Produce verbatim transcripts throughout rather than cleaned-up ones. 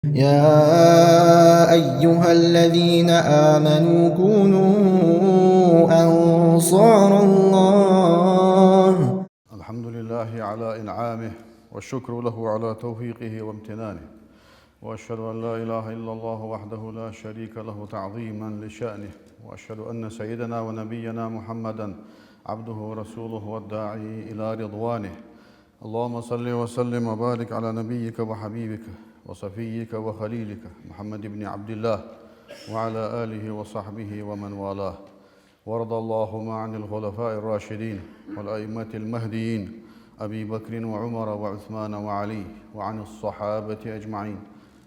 يا أيها الذين آمنوا كونوا أنصار الله. الحمد لله على إنعامه، والشكر له على توفيقه وامتنانه، وأشهد أن لا إله إلا الله وحده لا شريك له تعظيما لشأنه، وأشهد أن سيدنا ونبينا محمدا عبده ورسوله والداعي إلى رضوانه. اللهم صل وسلم وبارك على نبيك وحبيبك وصفيك وخليلك محمد بن عبد الله وعلى آله وصحبه ومن والاه. وارض اللهم عن الخلفاء الراشدين والأئمة المهديين أبي بكر وعمر وعثمان وعلي، وعن الصحابة أجمعين،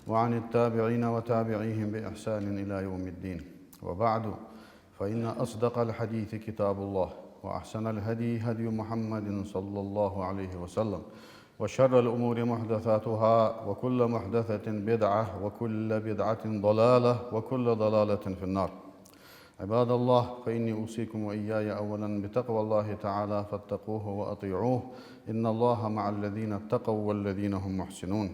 وعن التابعين وتابعيهم بإحسان إلى يوم الدين. وبعد، فإن أصدق الحديث كتاب الله، وأحسن الهدي هدي محمد صلى الله عليه وسلم، وشر الأمور محدثاتها، وكل محدثة بدعة، وكل بدعة ضلالة، وكل ضلالة في النار. عباد الله، فإني أوصيكم وإياي أولا بتقوى الله تعالى، فاتقوه وأطيعوه، إن الله مع الذين اتقوا والذين هم محسنون.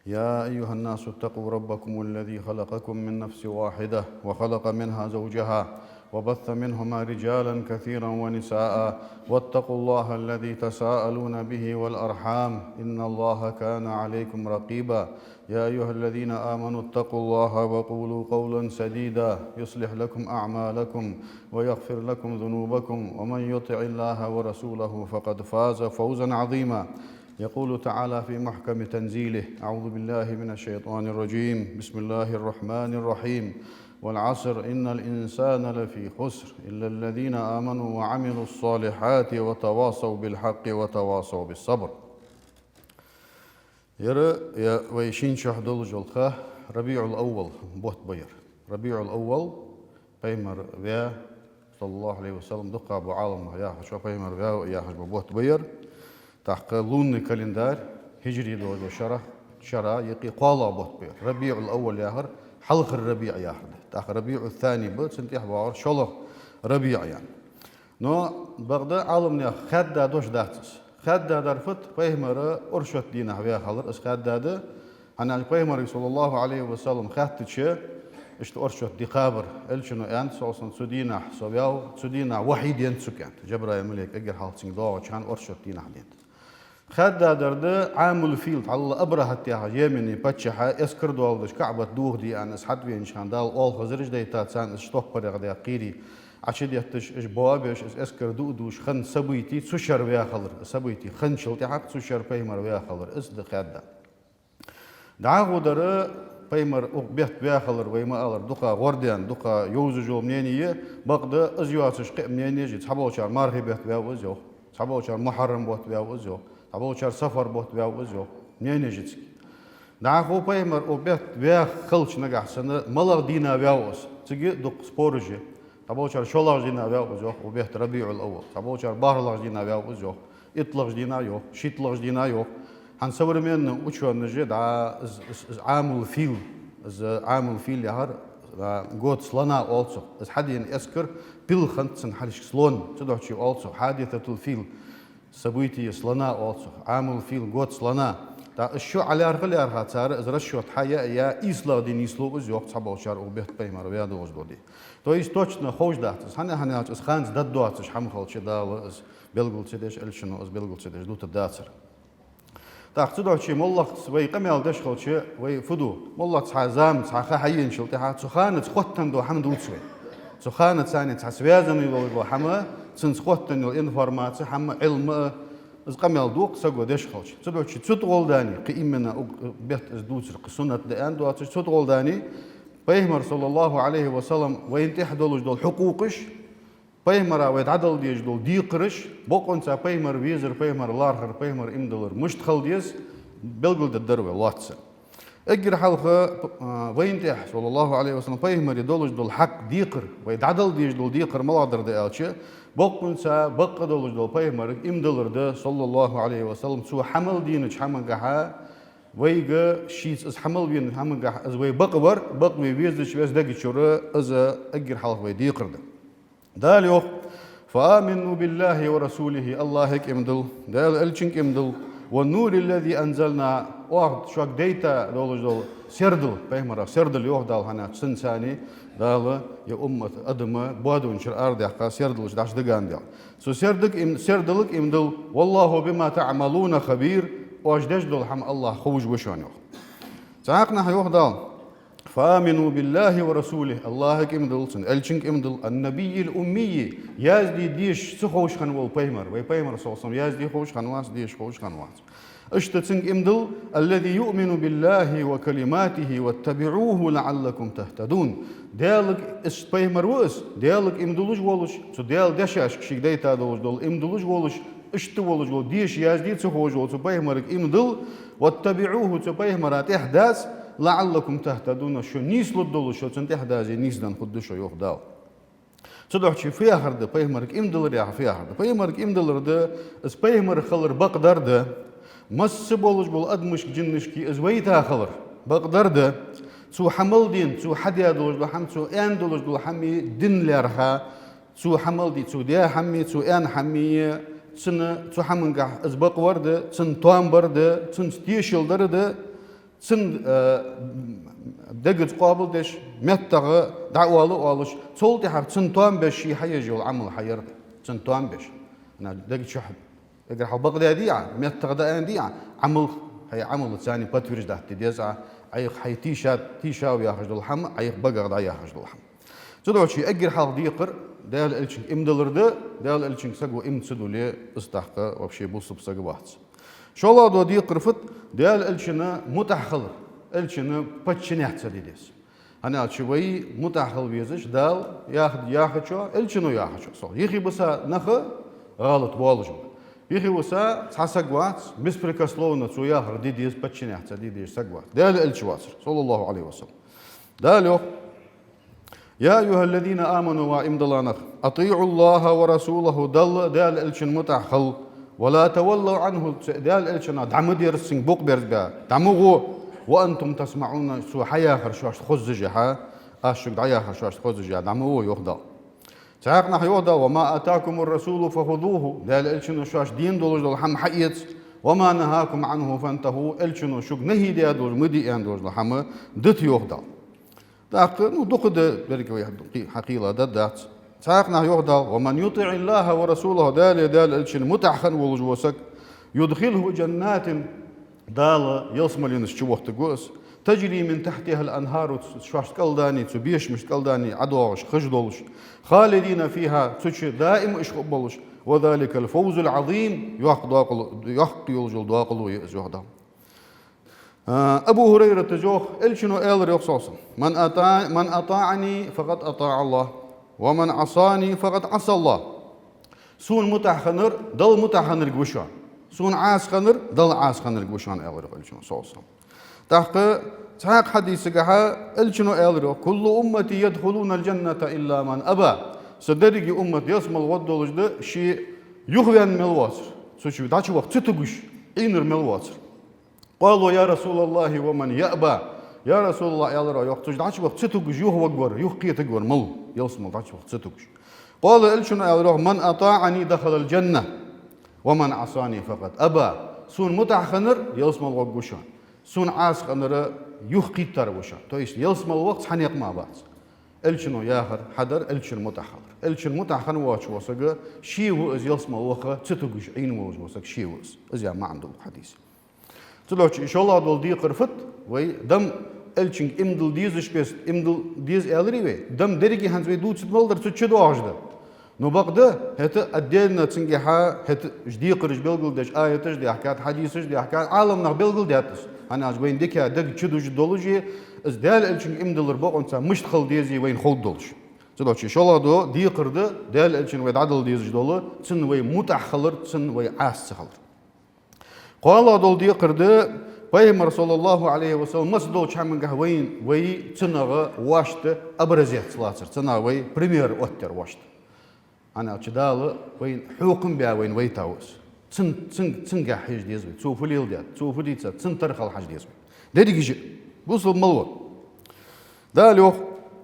يا أيها الناس اتقوا ربكم الذي خلقكم من نفس واحدة وخلق منها زوجها وبث منهما رجالا كثيرا ونساء، واتقوا الله الذي تساءلون به والأرحام، إن الله كان عليكم رقيبا. يا أيها الذين آمنوا اتقوا الله وقولوا قولا سديدا يصلح لكم أعمالكم ويغفر لكم ذنوبكم، ومن يطع الله ورسوله فقد فاز فوزا عظيما. يقول تعالى في محكم تنزيله: أعوذ بالله من الشيطان الرجيم، بسم الله الرحمن الرحيم، والعصر إن الإنسان لفي خسر إلا الذين آمنوا وعملوا الصالحات وتواصوا بالحق وتواصوا بالصبر. Ер, ер вай шин чу долаш дола ха РабиӀул-Аввал бутт ба ер. РабиӀул-Аввал, пайхамар ваь, саллаллахӀу Ӏалайхи ва саллам, дукха ба Ӏаламнаха яхачох, пайхамар ваь ва яхаш бола бутт ба ер. ТӀаккха лунный календарь, хӀижри долаш дола шера, шера юкъе кхоалагӀа бутт ба ер. РабиӀул-Аввал яхар хьалхара РабиӀ яхар да. ТӀаккха РабиӀу-т-Сани ба, цун тӀехьа боагӀар шоллагӀа РабиӀ ян. Но бакъда Ӏаламнаьха хаьдда дош дац из. Хаьдда дар фуд, пайхамар оршот дийнахьа ваь хилар, из хаьдда да. ХӀана аьлча пайхамарга, саллаллахӀу Ӏалайхи ва саллам, хаьттача, иштта оршот ди кхабар, Элчано аьннад, саллаллахӀу Ӏалайхи ва саллам, цу дийнахьа со ваьв, цу дийнахьа вахьий денад сога, аьннад. Жабраил малейк эггара хьалха цунга доагӀача хана оршот дийнахьа денад. Хаьдда дар да Ӏамул-Фил, хьалла Абрахьат яхача Йемене паччахьа эскар доаладеш КаӀбат дохаде аьнна, из хьатӀавенача хана Дала оалхазараш дайта царна, из штоппарех даьккха кхийра Ӏочудетташ, уж боабеш, из эскар дуадувш хинна событи цу шера ваь хилар, событи хинначул тӀехьагӀа цу шера пайхамар ваь хилар, из да хаьдда. ДӀахо дар, пайхамар укх бетта ваь хилар, вай ма аллара, дукха гӀордаьнна, дукха йовзаш йола мнение я, бакъда из йоацаш кхы а мнение я, цхьаболчар мархий бетта ваьв из йоах, цхьаболчар мухьаррам бутт ваьв из йоах, цхьаболчар сафар бутт ваьв из йоах, мнение я цига. ДӀахо пайхамар укх бетта ваь хилча нагахьа санна малагӀча дийнахьа ваьв из, цига дукха спораш я. Цхьаболчар шоллагӀча дийнахьа ваьв из йоах, укх бетта РабиӀул-Аввал. Цхьаболчар бархӀлагӀча дийнахьа ваьв из йоах, итталагӀча дийнахьа йоах, шийтталагӀча дийнахьа йоах. ХӀанз современни учёныша, да, из, из, из Ӏамул-Фил, из Ӏамул-Фил яхар, да, год слона оал цох. Из хьадена эскар пил хиннад цун хьалхашка, слон, цудухьа оал цох хьадисатул-фил. Событие слона оал цох, Ӏамул-Фил, год слона. ТӀаккха из шу ӀолаьрхӀа, лаьрхӀа цар, из расчёт хьаяь, ийслагӀа ди нийслу из йоах цхьаболчар укх бетта пайхамар ваь долаш дола ди. То есть точно ховш дац из, хӀана, хӀана аьлча из ханца дӀадоацаш хӀама хилча, Дала из белгал ца деш, Элчано из белгал ца деш дутаргдацар. ТӀаккха цудухьа моллагӀа вай къамаьл деш хилча, вай фу ду? МоллагӀа цхьа зама, цхьа ха хьаеначул тӀехьагӀа цу ханаца хоттаденна дола хӀама дувц вай. Цу ханаца цхьа связанный долаш дола хӀама, цунца хоттаденна йола информаци, хӀама, Ӏилма а, из къамаьл ду-кх саго деш хилча. Цудухьа цу тӀа гӀолла даьнна, кхы именно укх бетта из дувцар кхы суннат да аьнна доацаш, цу тӀа гӀолла даьнна, пайхамара, саллаллахӀу Ӏалайхи ва саллам, вайна тӀехьа долаш дола хьукъукъаш, пайхамара вай дӀадала дезаш дола декхараш, бокъонца пайхамар везар, пайхамар лархӀар, пайхамар иман диллар мишта хила деза, белгалдергдар вай лоацца. Эггара хьалха, а, вайна тӀехьа, саллаллахӀу Ӏалайхи ва саллам, пайхамара долаш дола хьакъ, декхар, вай дӀадала дезаш дола декхар малагӀдар да аьлча, бокъонца бакъ долаш дола пайхамарга иман диллар да, саллаллахӀу Ӏалайхи ва саллам, цо хьа мел дийнача хӀамангахьа, вайга шийца из хьа мел вена хӀамангахьа из вай бакъвар, бакъве везача веза дега чура, из эггара хьалха вай декхар да. Дала йоах: «فآمنوا بالله ورسوله», АллахӀага иман дилла, Даьла Элчанга иман дилла, «والنور الذي أنزلنا», Оаха шуга дайта долаш дола сердал, пайхамарах сердал йоах Дала, хӀана аьлча цунца Дала ер уммат, адам боадончара арадаьккха, сердалаш дӀачудигад Дала. Цу сердалга им-, сердалга иман дилла: «والله بما تعملون خبير», оаш деш дола хӀама АллахӀ ховш ва шоана, йоах. Цхьаькханахьа йоах Дала: «فآمنوا بالله ورسوله», АллахӀага иман дилла, цун элчанга иман дилла, «النبي الأمي», язде деша ца ховш хинна вола пайхамар. Вай пайхамар, صلى الله عليه وسلم, язде ховш хиннавац, деша ховш хиннавац. Иштта цунга иман дилла: «الذي يؤمن بالله وكلماته واتبعوه لعلكم تهتدون». Даьлага, из пайхамар ва из, Даьлага иман диллаш волаш, цу Даьла дешашка, шийга дайта долаш дола иман диллаш волаш, иштта волаш вола, деша язде ца ховш вола цу пайхамарга иман дилла, «واتبعوه», цу пайхамара тӀехьа даза, «لعلكم تهتدون», шо нийслургдолаш, шо цунна тӀехьа дазе, нийсденна хургда шо, йоах Дала. Цудухьа фу яхар да пайхамарга иман диллар яхар, фу яхар да? Пайхамарга иман диллар да, из пайхамар хилар бакъдар да, масса болаш бола адамашка, жинашка из вайта хилар бакъдар да. Цо хьа мел дена, цо хьадаь долаш дола хӀама, цо аьнна долаш дола хӀама дина лаьрхӀа, цо хьа мел де, цо даь хӀама, цо аьнна хӀама, цунна, цу хӀамангахьа из бакъвар да, цунна тоам бар да, цунца тешал дар да, цун, э, дегаца къоабалдеш, меттагӀа дӀаоала оалаш, цул тӀехьагӀа цунна тоам беш ше хьаеш йола Ӏамал хьаяр да. Цунна тоам беш. На дега чухь, эггара хьалха бакъдаьдий Ӏа, меттагӀа дӀааьннадий Ӏа, Ӏамал, хьай Ӏамалаца подтверждать де деза Ӏа, Ӏайха хьай тийша-, тийшав яхаш дола хӀама, Ӏайха багах дӀаяхаш дола хӀама. Цудухьа эггара хьалха декхар Даьла элчанга иман диллар да, Даьла элчанга саго иман ца дилле, из тӀаккха вообще бусалба саг вац. ШоллагӀа дола декхар фуд? Даьла элчана мутӀахь хилар, элчана подчиняться де деза. ХӀана аьлча вай мутӀахь хила везаш Дала яха-, яхачоа, элчано яхачоа. Со, юхе бисса нах гӀалат болаш ба. Юхе бисса цхьа саг вац, беспрекословно цо яхар де деза, подчиняться де дезаш саг вац. Даьла элча вацар, صلى الله عليه وسلم. Дала йоах: «يا أيها الذين آمنوا», ва иман дилла нах, «أطيعوا الله ورسوله», Далла, Даьла элчана мутӀахь хила, «ولا تولوا عنه», цу Даьла элчанах дӀа ма дерза, цунга букъ берзабаь, дӀа ма гӀо, «وأنتم تسمعون», цо хьаяхар шоашта хозаш хьа, аз шуга дӀаяхар шоашта хозаш хьа, дӀа ма гӀо, йоах Дала. Цхьаькханахьа йоах Дала: «وما آتاكم الرسول فخذوه», Даьла элчано шоашта дена долаш дола хӀама хьаэца, «وما نهاكم عنه فانتهوا», элчано шуга нахьи даь долаш, ма де аьнна долаш дола хӀама дита, йоах Дала. ТӀаккха, ну, дукха да, берригаш вай хьа-, хьакхийла да дац. Цхьаькханахьа йоах Дала: «ومن يطع الله ورسوله», Даьлеи Даьла элчанеи мутӀахь хинна волаш вола саг, «يدخله جنات», Дала ялсмаленаш чу воттаргва из, «تجري من تحتها الأنهار», шоашта кӀалдани, цу бешамашта кӀалдани ӀодоагӀаш хиш долаш, «خالدين فيها», цу чу даим уж хургболаш, «وذلك الفوز العظيم», йоккха доакъал-, йоккха йолаш йола доакъало я из, йоах Дала. А, Абу ХӀурайрата йоах, элчано аьлар йоах, صلى الله عليه وسلم: «من أطاع-، من أطاعني فقد أطاع الله، ومن عصاني فقد عصى الله». Сона мутӀахь хиннар Далла мутӀахь хиннарг ва шоана. Сона Ӏаса хиннар Далла Ӏаса хиннарг ва шоана, аьлар йоах элчано, صلى الله عليه وسلم. ТӀаккха цхьаькха хьадисагахьа элчано аьлар йоах: «كل أمتي يدخلون الجنة إلا من أبى». Са деррига уммат ялсмала гӀоргдолаш да, ше юхаваьнна мел воацар, цу чу дӀачуваха ца тугаш, Ӏийнар мел воацар. «قالوا يا رسول الله ومن يأبى؟» «Я РасулаллахӀ, — аьлар йоах, — цу чу дӀачуваха ца тугаш, юхаваргвар, юхакхетаргвар мала ва, ялсмала дӀачуваха ца тугаш?» «قال», элчано аьлар йоах: «من أطاعني دخل الجنة، ومن عصاني فقد أبى». Сона мутӀахь хиннар ялсмала гӀоргва шоана, сона Ӏаса хиннар юхакхийттар ва шоана. То есть ялсмала ваха цхьа никъ мара бац. Элчано яхар хьадар, элчана мутӀахь хилар. Элчана мутӀахь хинна воацаш вола саг ше ва из, ялсмала ваха ца тугаш Ӏийна волаш вола саг ше ва из. Из я маӀан да укх хьадиса. Цудухьа шоллагӀа дола декхар фуд? Вай дам элчанга иман дилла дезаш беса, иман дилла деза аьларий вай? Дам деррига хӀанз вай дувцаш мел дар цу чу доагӀаш да. Ну, бакъда, хӀаьта отдельно цунгахьа, хӀаьта уж декхараш белгалдеш аяташ а даьхкад, хьадисаш а даьхкад, Ӏаламнаха белгалдаьд из. ХӀана аьлча вайна дика дег чудужаш долаш, из Даьла элчанга иман диллар бокъонца мишта хила деза вайна ховргдолаш. Цудухьа шоллагӀа дола декхар да Даьла элчанна вай дӀадала дезаш дола, цунна вай мутӀахь хилар, цунна вай Ӏаса ца хилар. КхоалагӀа дола декхар да пайхамар, صلى الله عليه وسلم, массадолча хӀамангахьа вайна, вай цунах вайна образец лацар, цунах вай пример оттаяр вайна. ХӀана аьлча Дала вайна хьокхам баь вайна вайта ва из. Цун, цун, цунгахьа хьежа деза вай. Цо фу леладаьд, цо фу дийцад, цун тархал хьажа деза вай. Деррига а бусалба мала ва. Дала йоах: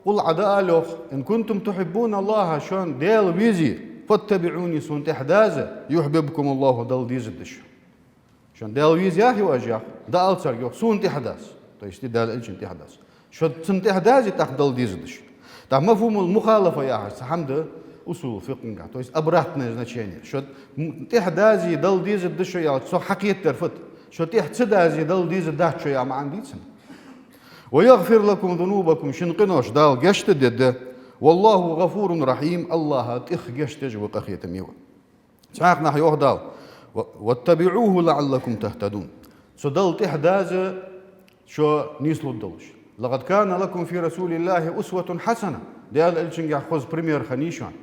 «قل», Ӏа дӀаала йоах: «إن كنتم تحبون الله», шоана Даьла везе, «فاتبعوني», сона тӀехьа даза, «يحببكم الله», Далла дезаргда шо. Шоана Даьла веза яхий оаш, яхаш, дӀаала царга, йоах, сона тӀехьа даз. То есть Даьла Элчанна тӀехьа даз. Шо цунна тӀехьа дазе, тӀаккха Далла дезаргда шо. ТӀаккха мафхӀумул мухалафа яхаш цхьа хӀама да усулул фикъхӀагахь. То есть обратное значение. Шо тӀехьа дазе, Далла дезаргда шо яхача, цо хьакхетадар фуд? Шо тӀехьа ца дазе, Далла дезаргдац шо яха маӀан да цун. ويغفر لكم ذنوبكم, шун къинош Дала гешт дергда. والله غفور رحيم, АллахӀ тӀех гешт деш ва, къахетаме ва. Цхьаькханахьа йоах Дала: «واتبعوه لعلكم تهتدون». Цу Далла тӀехьа даза шо нийслургдолаш. «لقد كان لكم في رسول الله أسوة حسنة». Даьла Элчангахь хоза пример хиннай шоана.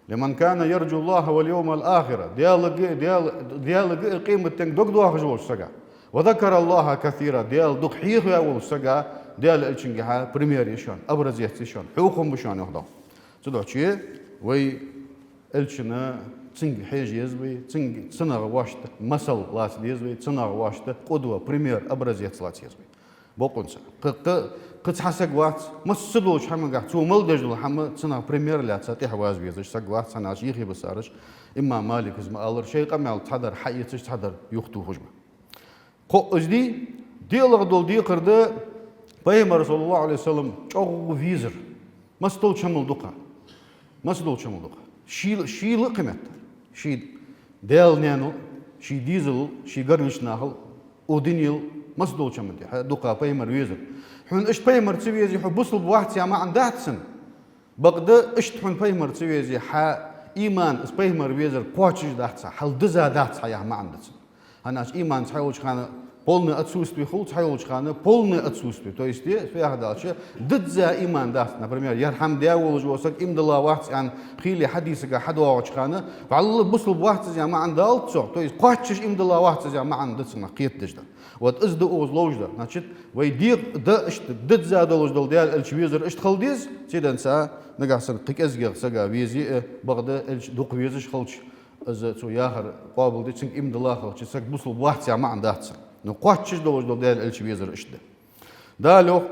«لمن كان يرجو الله واليوم الآخر». Даьлага, Даьла, Даьлага, къематденга дог доахаш волча сага. «وذكر الله كثيرا». Даьла дукха хьехаваь волча сага Даьла Элчангахьа пример я шоана, образец я шоана, хьехам ба шоана, йоах Дала. Цудухьа вай Элчанна, цунга хьежа еза вай, цунга, цунах вӀаштӀа масал лаца деза вай, цунах вӀаштӀа къудва, пример, образец лаца еза вай. Бокъонца. Кхы, кхы, кхы цхьа саг вац, массадолча хӀамангахь, цо мел деш дола хӀама, цунах пример лаьца тӀехьа ваза везаш саг вац, хӀана аьлча йихи басараш, имам Малика из ма аллара, шоай къамаьл цхьадар хьаэцаш, цхьадар юхатохаш ба. Кхоъ из дий, диълагӀа дола декхар да, Пайхамар, صلى الله عليه وسلم, чӀоагӀа везар. Массадолча хӀамал дукха. Массадолча хӀамал дукха. Шийла, шийла а кхы метта. Ший даьла-наьнал, ший дезалал, ший гаргарча нахал, укх дунел, массадолча хӀаман тӀехьа дукха Пайхамар везар. Хьона иштта Пайхамар ца везе, хьо бусалба вац яха маӀан дац цун. Бакъда иштта хьона Пайхамар ца везе, хьа иман, из Пайхамар везар кхоачаш дац хьа, хьалдиза дац хьа яха маӀан да цун. ХӀана аьлча иман цхьайолча хана полное отсутствие хул, цхьайолча хана полное отсутствие. То есть, фу яхар да аьлча, дизза иман дац. Например, ер хӀама даь волаш вола саг иман дилла вац аьнна, хийла хьадисагахь хьадоагӀача хана, валлахӀи, бусалба вац из яха маӀан далац цох. То есть, кхоачаш иман дилла вац из яха маӀан да цунах кхетадеш да. Вот из да укхаза ловш дар. Значит, вай декъа да иштта, дизза долаш дола Даьла Элча везар иштта хила деза, цудухьа нагахьа санна кхы кӀезигагӀа сага везе а, бакъда Элча дукха везаш хилча, из цо яхар къоабалде, цунга иман дилла хилча, саг бусалба вац яха маӀан дац цун. Но кхоачаш долаш дола Даьла Элча везар иштта да. Дала йоах: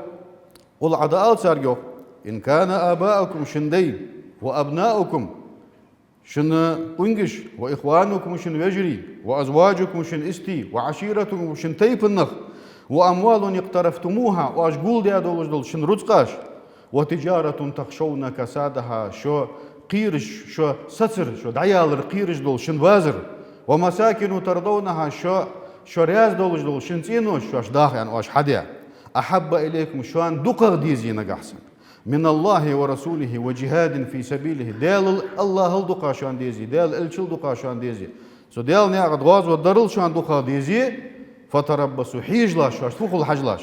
«قل», Ӏа дӀаала царга, йоах: «إن كان آباؤكم», шун дай, «وأبناؤكم», шун къонгаш, «وإخوانكم», шун вежарий, «وأزواجكم», шун истий, «وعشيرتكم», шун тайпан нах, «وأموال اقترفتموها», оаш гулдаь долаш дола шун рузкъаш, «وتجارة تخشون كسادها», шо кхераш, шо сацар, шо дӀаялар кхераш дола шун базар, «ومساكن ترضونها», шо, шо раьза долаш дола шун цӀенош, шоаш даха аьнна оаш хьадаь, «أحب إليكم», шоана дукхагӀа дезе нагахьа санна, «من الله ورسوله وجهاد في سبيله», Даьлал, АллахӀал дукха шоана дезе, Даьла Элчал дукха шоана дезе, цу Даьла наькъа тӀа гӀазот дарал шоана дукхагӀа дезе, «فتربصوا», хьежалаш, шоашта фу хул хьажалаш,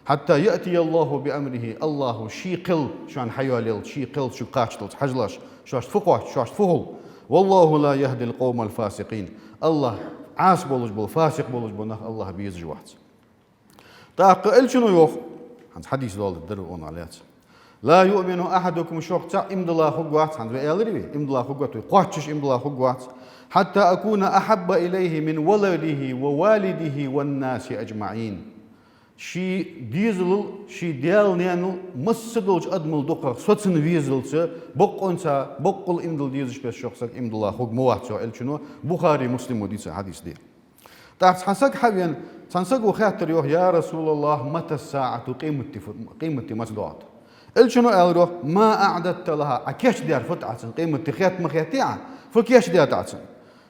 «حتى يأتي الله بأمره», АллахӀа ший кхел шоана хьайоалаяллалца, ший кхел шуга кхаччалца хьажалаш, шоашта фу кхоач, шоашта фу хул. «والله لا يهدي القوم الفاسقين». АллахӀ Ӏаса болаш бола, фасикъ болаш бола нах АллахӀ безаш вац. ТӀаккха Элчано йоах, хӀанз хьадис доаладергдар вай онах лаьца. «لا يؤمن أحدكم», шух цаӀ иман дилла хургвац, хӀанз вай аьлар вай, иман дилла хургвац, вай кхоачаш иман дилла хургвац, «حتى أكون أحب إليه من ولده ووالده والناس أجمعين». Ший дезалал, ший даьла-наьнал, массадолча адамал дукхагӀа со цунна везалца, бокъонца, боккъал иман дилла дезаш бесса шух саг иман дилла хург ма вац, йоах Элчано, Бухари, Муслимо дийца хьадис да. ТӀаккха цхьа саг хьавена, цхьан саго хаьттар, йоах: «يا رسول الله، متى الساعة», къематди фу-, къематди маца доагӀа? Элчано аьлар, йоах: «ما أعددت لها», Ӏа кийчдаьр фуд Ӏа цунна, къематди хет ма хетий Ӏа, фу кийчдаьд Ӏа цунна?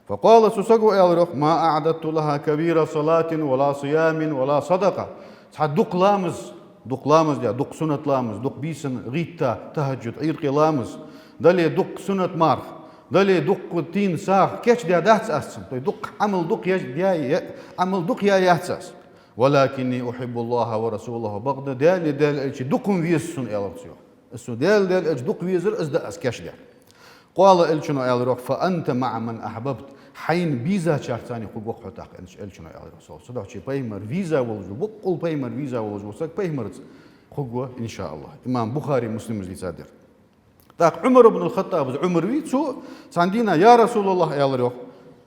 «فقال», цу саго аьлар, йоах: «ما أعددت لها كبير صلاة ولا صيام ولا صدقة». Цхьа дукха ламаз, дукха ламаз даь, дукха суннат ламаз, дукха бийсан гӀитта, тахӀаджуд, Ӏуйркъе ламаз, дале дукха суннат марха, дале дукха тийна сагӀа кийчдаь дац аз цунна, то есть дукха Ӏамал дукха еш-, яь, я-, Ӏамал дукха яь яц аз. «ولكني أحب الله ورسوله», бакъда Даьлеи Даьла Элчеи дукха-м веза сона, аьлар цо, йоах. Аз сона Даьлеи Даьла Элчеи дукха везар, из да аз кийчдаьр. «قال», Элчано аьлар, йоах: «فأنت مع من أحببت», хьайна безачарца цхьана хургва-кх хьо тӀаккха, аьнна, Элчано аьлар, йоах. Цудухьа пайхамар веза волаш ва, боккъал пайхамар веза волаш ва саг, пайхамарца хургва, иншааллахӀ. Имам Бухари, Муслима из дийцад ер. ТӀаккха Ӏумар ибн аль-ХаттӀаб, из Ӏумар вий, цо цхьан дийнахьа: «يا رسول الله», аьлар, йоах,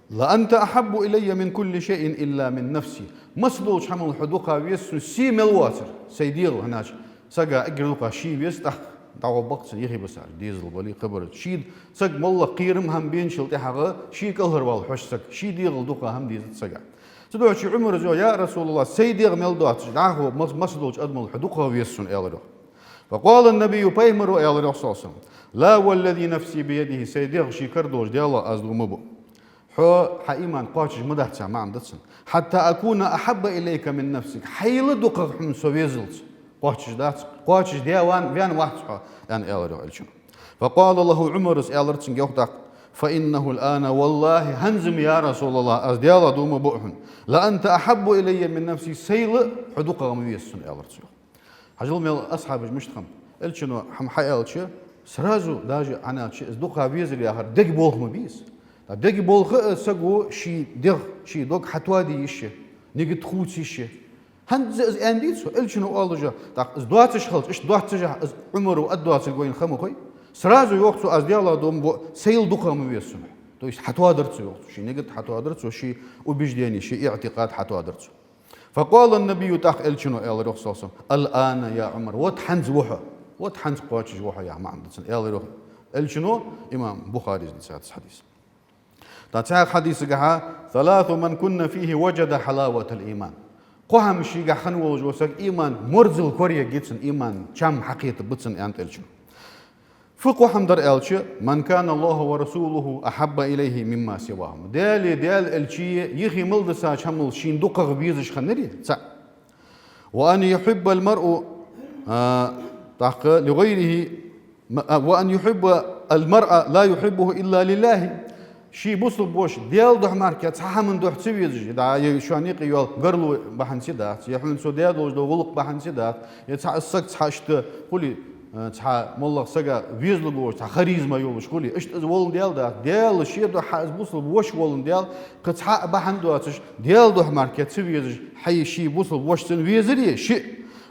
«لأنت أحب إلي من كل شيء إلا من نفسي». Массадолча хӀамал хьо дукха веза сона, се мел воацар, сай дегӀал, хӀана аьлча сага эггара дукха ше веза, тӀаккха дӀагӀоргба-кх цун юхебисар, дезал бале, кхыбараш. Ший саг моллагӀа кхерам хӀама беначул тӀехьагӀа, ше кӀалхарвала хьож саг, ший дегӀал дукха хӀама дезац сага. Цудухьа Ӏумара йоах: «Я РасулаллахӀ, сай дегӀ мел доацаш, дӀахо мас-, маса долча адамал хьо дукхагӀа веза сона», — аьлар йоах. فقال النبي, пайхамара аьлар йоах, صلى الله عليه وسلم: «لا والذي نفسي بيده», сай дегӀ ший кара долча Даьлах аз дув ма буъ. Хьо хьа иман кхоачаш ма дац яха маӀан да цун. «حتى أكون أحب إليك من نفسك», хьайла дукхагӀа хьона со везалца. Кхоачаш дац, кхоачаш даь ван-, ваьнна вац хьо, аьнна, аьлар йоах Элчано. فقال له عمر, Ӏумара аьлар цунга йоах тӀаккха: «فإنه الآن والله, хӀанз-м, я РасулаллахӀ, аз Даьлах дув ма буъ хьона, لأنت أحب إلي من نفسي, сайла хьо дукхагӀа ма веза сона», — аьлар цо йоах. Хьажал, мел асхьабаш мишта хиннаб. Элчано хӀама хьааьлча, сразу даже хӀана аьлча, из дукхагӀа везар яхар дега болх ма бий из. ТӀаккха дега болх а саго ший дегӀ, ший дог хьатоаде йиш я, нигат хувца йиш я. ХӀанз из аьннадий цо, Элчано оалаш, тӀаккха из доацаш хилча, иштта доаццашехь из Ӏумара аргдоацилга вайна ха ма хой. Сразу йоах цо: «Аз Даьлах дув ма буъ, сайла дукхагӀа ма веза сона». То есть хьатоадар цо йоах цо, ший нигат хьатоадар цо, ший убеждение, ший иӀтикъад хьатоадар цо. فقال النبي, тӀаккха Элчано аьлар йоах, صلى الله عليه وسلم: «الآن يا عمر, вот хӀанз ва хьо, вот хӀанз кхоачаш ва хьо», — яха маӀан да цун, аьлар йоах Элчано, имам Бухарис дийцад из хьадис. ТӀаккха цхьаькха хьадисагахьа: «ثلاث من كن فيه وجد حلاوة الإيمان». Кхо хӀама шийгахь хинна волаш вола саг иман морзал корайергья цун, иман чам хьакхетаргба цун, аьннад Элчано. Фу кхо хӀама дар аьлча: «من كان الله ورسوله أحب إليه مما سواهما». Даьлеи Даьла Элчеи юхе мел дисача хӀамал шийна дукхагӀа везаш хиннари, цаӀ. «وأن يحب المرء», а, тӀаккха, «لغيره», м-, а, «وأن يحب المرء لا يحبه إلا لله». Ший бусалба воша Даьла духьа мара кхы цхьа хӀаман духьа ца везаш, да, е шоана юкъе йола гарло бахьанца дац, е хьона цо даь долаш дола гӀулакх бахьанца дац, е цхьа из саг цхьа иштта хуле, э, цхьа моллагӀча сага везалургволаш, цхьа харизма йолаш хуле, иштта из воландаь дац. Даьла ший духьа из бусалба воша воландаь, кхы цхьа а бахьан доацаш, Даьла духьа мара кхы ца везаш, хьай ший бусалба воша цунна везари, шиъ.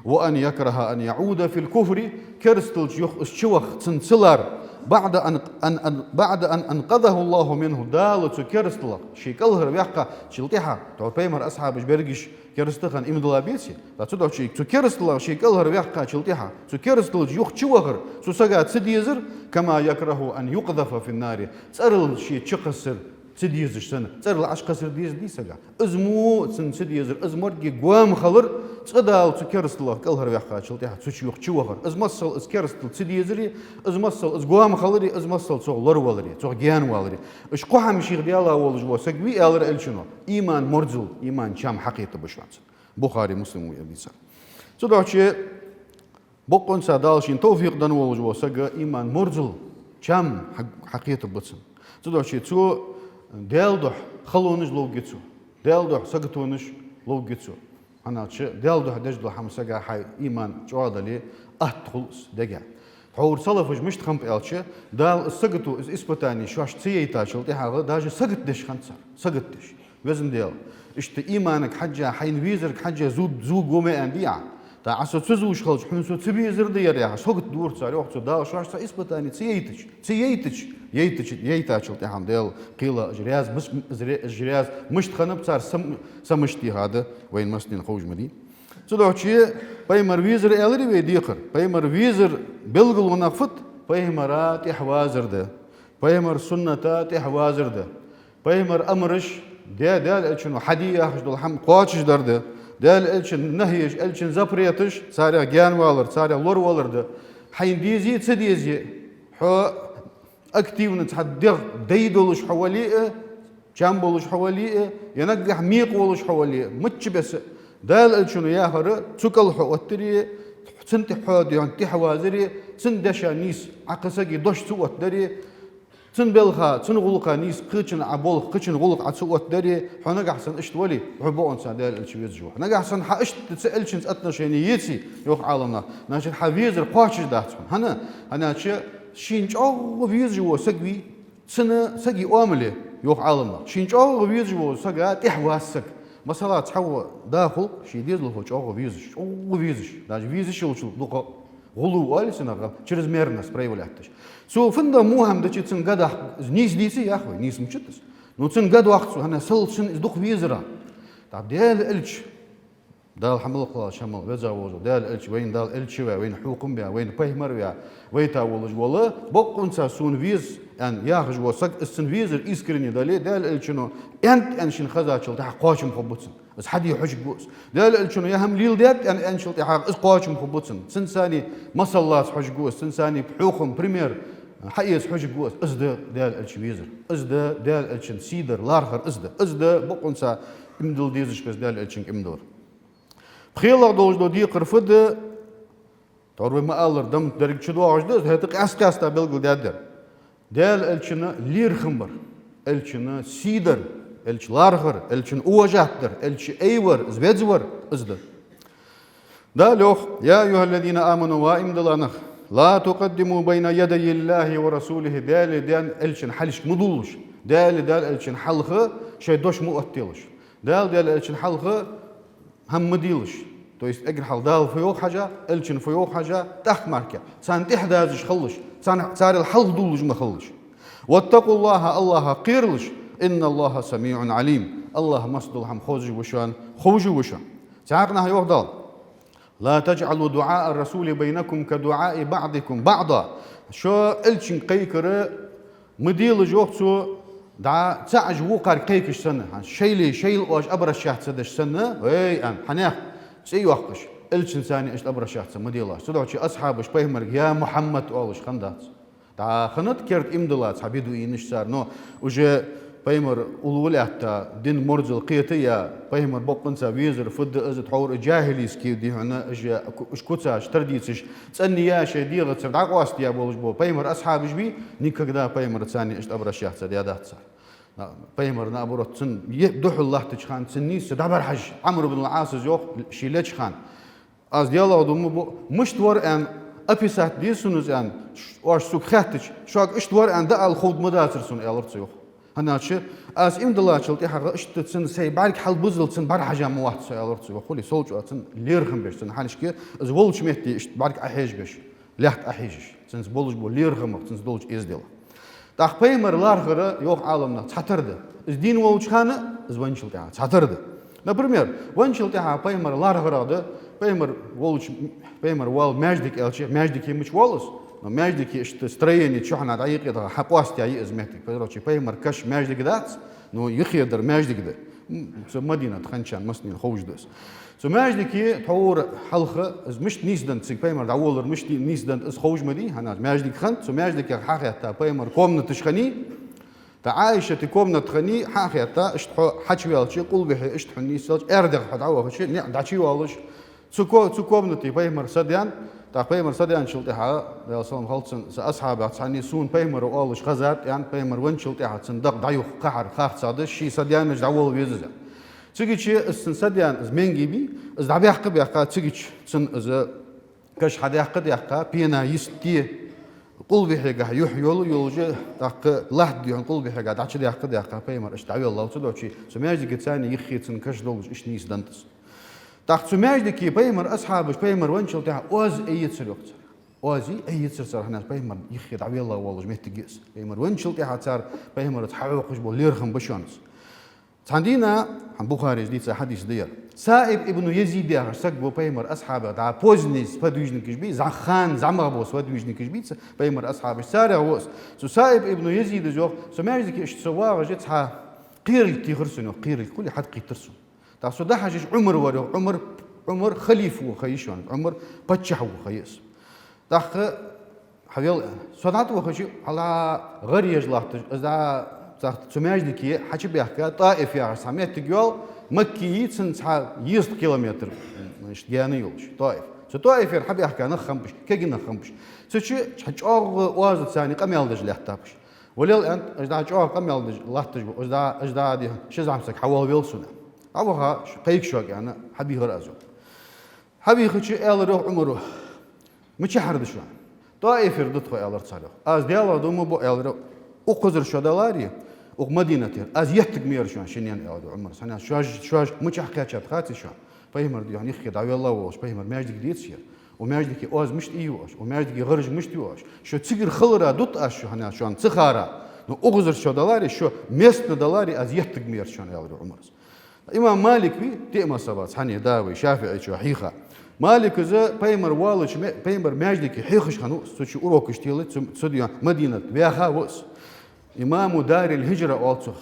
«وأن يكره أن يعود في الكفر», керасталча юха из чуваха цунна ца лар, «بعد أن، أن، أن، بعد أن أنقذه الله منه», Дала цу керасталах ше кӀалхарваьккхачул тӀехьа, тхьовра пайхамара асхьабаш берригаш кераста хинна иман дилла беций, тӀаккха цудухьа ше цу керасталах ше кӀалхарваьккхачул тӀехьа, цу керасталча юха чувахар цу сага ца дезар, «كما يكره أن يقذف في النار», цӀерал ше чукхессар ца дезаш санна, цӀерал Ӏокхессар дезадий сага? Из мо цунна ца дезар, из моргий гоама хилар, цкъа Дала цу керасталах кӀалхарваьккхачул тӀехьа цу чу юха чувахар. Из масал из керастал ца дезари, из масал из гоама хилари, из масал цох лоравалари, цох гаьнавалари. Уж кхо хӀама шийх Даьлах волаш вола саг вий, аьлар Элчано, иман морзал, иман чам хьакхетаргба шоана цун. Бухари, Муслима вай дийцар. Цудухьа боккъонца Дала шийна товфикъ денна волаш вола саг иман морзал, чам хьа-, хьакхетаргба цун. Цудухьа цо Даьла духьа халонаш ловргья цо, Даьла духьа саготонаш ловргья цо. ХӀана аьлча Даьла духьа деш дола хӀама сага хьай иман чӀоагӀа дале, атта хул из дега. Тхьовра салафаш мишта хиннаб аьлча, Дала из сагото, из испытание шоашта ца яйтачул тӀехьагӀа даже сагот деш хиннад цар, сагот деш. Везан Даьла, иштта иманага хьежжа, хьайна везарга хьежжа зу-, зувргва ма аьннадий Ӏа? ТӀаккха Ӏа со ца зувш хилча, хьона со ца везар да ер яхаш, сагот дора цар, йоах цо, Дала шоашта испытание ца яйтача, ца яйтача, яйтача, яйтачул тӀехьагӀа Даьла кхела уж раьза мис-, уж ре-, уж раьза мишта хиннаб цар сам-, са мишта техад, вайна массанена ховш ма дий. Цудухьа пайхамар везар аьларий вай декхар? Пайхамар везар белгало нах фуд? Пайхамара тӀехьавазар да. Пайхамара сунната тӀехьавазар да. Пайхамара амараш, Даь-, Даьла Элчано хьаде яхаш дола хӀама кхоачашдар да. Даьла Элчан нахьеш, Элчан запреташ, царех гаьнавалар, царех лоравалар да. Хьайна дезе а, ца дезе а, хьо активно цхьа дегӀ дай долаш хьо вале а, чам болаш хьо вале а, е наггахьа мекъа волаш хьо вале а, мичча беса а, Даьла Элчано яхар цу кӀал хьо оттадари, цунна тӀехьа хьо дегӀ тӀехьавазари, цун деша нийса Ӏа кхы сага дош ца оттадари, цун балха, цун гӀулакха нийса кхычун Ӏа болх, кхычун гӀулакх Ӏа ца оттадари, хьо нагахьа санна иштта вале, хьо бокъонца Даьла Элча везаш ва. Нагахьа санна хьа иштта цу Элчанца отношени еций, йоах Ӏаламнаха, значит, хьа везар кхоачаш дац хьона. ХӀана? ХӀана аьлча шийна чӀоагӀа везаш вола саг вий, цун сага оамал я, йоах Ӏаламнаха. Шийна чӀоагӀа везаш волча сага тӀехьаваз саг. Масала, цхьа ва да хул ший дезалхо чӀоагӀа везаш, чӀоагӀа везаш, даже везаш йолчул дукха, гӀулув оал цунах, чрезмерность проявлять деш. Цо фуннагӀа во хӀама дича цунна гӀадоаккх, из нийса деций, йоах вай, нийса ма дац из. Но цунна гӀадоаккх цо, хӀана, сел цунна из дукха везар. ТӀаккха Даьла Элча Дала хьамалхалаш хьамал веза вожа, Даьла элча, вайна Даьла элча ваь, вайна хьукам баь, вайна пайхамар ваь, вайта волаш вола, боккъонца сона веза, аьнна, яхаш вола саг, из цун везар искренне дале, Даьла элчано аьннад аьнна шийна хезачул тӀехьагӀа кхоачам хургба цун. Из хьаде хьожаргва из. Даьла элчано яхӀам леладаьд аьнна аьнначул тӀехьагӀа из кхоачам хургба цун. Цун цани масал лаца хьожаргва из, цун цани хьукам, пример хьаэца хьожаргва из. Из да Даьла элча везар. Из да Даьла элчан сий дар, лархӀар из да. Из да боккъонца иман дилла дезаш хеза Даьла элчанга иман диллар. ПхелагӀа долаш дола декхар фуд, тхьовра вай ма аллара, дам деррига чудоагӀаш да из, хӀаьта къаьст-къаьста белгалдаьдар. Даьла элчан лерхӀам бар, элчан сий дар, элча лархӀар, элчан уважать дар, элча айвар, из веза вар, из да. Дала йоах: «يا أيها الذين آمنوا», ва иман дилла нах, «لا تقدموا بين يدي الله ورسوله», Даьлеи Даьла элчанеи хьалхашка ма дуллаш, Даьлеи Даьла элчанеи хьалха шоай дош ма оттаделаш. Даьлеи Даьла элчанеи хьалха хӀама ма делаш. То есть эггара хьалха Дала фу йоах хьажа, элчано фу йоах хьажа, тӀаккха мара кхы. Царна тӀехьа дазаш хилалаш, царна, царел хьалха дуллаш ма хилалаш. «واتقوا الله», АллахӀах кхералаш, «إن الله سميع عليم», АллахӀ массадола хӀама хозаш ва шоана, ховш ва шоана. Цхьаькханахьа йоах Дала: «لا تجعلوا دعاء الرسول بينكم كدعاء بعضكم بعضا». Шо элчанга кхайкар ма делаш, йоах цо, дӀа цхьа уж вокхарга кхайкаш санна, хӀанз шоайла, шоайла оаш обращаться деш санна, вай, аьнна, хьанех цӀи йоаккхаш, элчанца цхьана иштта обращаться ма делаш. Цудухьа асхьабаш пайхамарга «يا محمد» оалаш хиннадац. ДӀа хиннад керда иман дилла цхьа бедуинаш цар, но уже пайхамар уллув лаьтта, дин марзал кхета а яь, пайхамар боккъонца везар фуд из, тхьовра джахӀилийски дий хьона, уж, уж куцаш, традицеш, цӀенъяь шоай дегӀацара дӀакъоастаяь болаш бола пайхамара асхьабаш бий, никогда пайхамарца цхьана иштта обращаться даьдац цар. Пайхамар, наоборот, цунна е-, духьал латтача хана цунна нийсса дӀабӀарахьежаш, Ӏамр ибн ал-Ӏаса йоах, ше леча хана: «Аз Даьлах дув буъ, мишта вар аьнна описать де сона из аьнна, ш-, оаш сога хаьттача, шуга иштта вар аьнна дӀаала ховргда ма дацар сона», аьлар цо йоах. ХӀана аьлча, аз иман диллачул тӀехьагӀа иштта цунна сай бӀарг хьалбузал цунна бӀарахьежа ма вац со, аьлар цо йоах. Хулий, сол чӀоагӀа цунна лерхӀам беш, цунна хьалхашка из волча метте иштта бӀарг Ӏохьежабеш, лаьтта Ӏохьежаш, цунца болаш бола лерхӀамах, цунца долча эзделах. ТӀаккха пайхамар лархӀар, йоах Ӏаламнаха, цхьатара да. Из дийна волча хана, из венначул тӀехьагӀа цхьатара да. Например, венначул тӀехьагӀа пайхамар лархӀарах да, пайхамар волча, пайхамар воал маьждиг аьлча, маьждиге мича воал из? Но маьждиге иштта строени чухьнахьа дӀаекъа дагӀа хьакъоастаяь я из моттиг. Короче, пайхамара каш маьждиг дац, но юххе дар маьждиг да. М, цу Мадинат хинначарна массанена ховш да из. Цу маьждиге тхьовра хьалха из мишта нийсденнад, цига пайхамар дӀаволлар мишта нийсденнад, из ховш ма дий, хӀана аьлча маьждиг хиннад, цу маьждигага хьахетта пайхамара комнаташ хиннай, тӀаккха Ӏайшата комната хиннай, хьахетта, иштта хьо хьачуваьлча, къулбехье иштта хьона нийсвелча, аьрдагӀа хьо дӀавахача, ниӀ дӀачуйоалаш, цу ко-, цу комнате пайхамар садаьннад, тӀаккха пайхамар садаьнначул тӀехьагӀа, Даьла салам хилда цунна, са асхьабех цхьанне сона пайхамара оалаш хезад аьнна, пайхамар венначул тӀехьагӀа цун дакъа дӀаювха кхахьар харцахьа да, ше садаьннача дӀаволла веза из. Цигача из цун садаьнна, из маьнге бий, из дӀабаьккха а баьккха, цигача цун из каш хьадаьккха а даьккха, пена йисте, къулбехьегахьа юхь йола а йолаш, тӀаккха латта дий хьона къулбехьегахьа дӀачудаьккха а даьккха, пайхамар иштта дӀавеллав. Цудухьа цу маьждигаца цхьана юххе цун каш долаш иштта нийсденнад из. ТӀаккха цу маьждиге пайхамара асхьабаш пайхамар венначул тӀехьагӀа оаз айецар йоах цар. Оаз айецар цар, хӀана аьлча пайхамар юххе дӀавелла волаш моттиг я из. Пайхамар венначул тӀехьагӀа цар пайхамарца хьахьокхаш бола лерхӀам ба шоана из. Цхьан дийнахьа, хӀанз Бухарес дийца хьадис да ер, Саиб ибн Язид яхаш саг ва пайхамара асхьабех дӀа поздний сподвижникаш бий, зӀа-, хана зӀамагӀа бола сподвижникаш бий цу пайхамара асхьабаш, царех ва из. Цу Саиб ибн Язида йоах: «Со маьждиге иштта со вагӀаш цхьа кхерилг тийхар сона, йоах, кхерилг хулий, хьатӀакхийттар сона. ТӀаккха со дӀахьежача Ӏумар вар, йоах, Ӏумар, Ӏумар халифа ва ха йиш йоанна, Ӏумар паччахь ва ха я из. ТӀаккха хьавел, со дӀатӀавахача, хьалха гӀар еш латташ, из дӀа, цхьа цу маьждиге хьачубаьхка, ТӀаиф яхаш цхьа моттиг йоал, Маккеи цунна цхьа дезткъа километр, значит, гаьна йолаш, ТӀаиф. Цу ТӀаифера хьабаьхка нах хиннаб уж, кегий нах хиннаб уж. Цу чу чӀоагӀа оазаца цхьана къамаьл деш лаьттаб уж. Валел, аьннад, уж дӀа чӀоагӀа къамаьл деш латташ ба, уж дӀа, уж дӀа, дий хьона, ши зӀамсаг хьавоалавел сона. ДӀаваха, кхайка шуга аьнна, хьабийхар аз, йоах. Хьабийхача аьлар, йоах, Ӏумара: „Мичахьара да шо?“ „ТӀаифера да тхо“, аьлар цар, йоах. „Аз Даьлах дув буъ“, аьлар, „укхазара шо даларе, укх Мадинатера, аз еттаргма ер шоана шиннена“, аьлар, йоах, Ӏумара. ХӀана аьлча шоаш, шоаш мичахьа кхаьчад хац шоана. Пайхамар, дий хьона, юххе дӀавелла волаш, пайхамара маьждиг деций ер? Укх маьждиге оаз мишта ий оаш? Укх маьждиге гӀараш мишта ю оаш? Шо цигара хилара дут аз шо, хӀана аьлча шоана ца хара. Но укхазара шо даларе, шо местный даларе, аз еттаргма ер шоана“, аьлар, йоах, Ӏумара. Имам Малик вий, тӀема сабац, хьане да вай, ШафиӀийчо хьийха. Малик из пайхамар воаллача ме-, пайхамар маьждиге хьехаш хиннав из, цу чу урокаш телаш, цу, цу дийнахьа Мадинате ваьха ва из. Имаму Дарил-ХӀижра оал цох.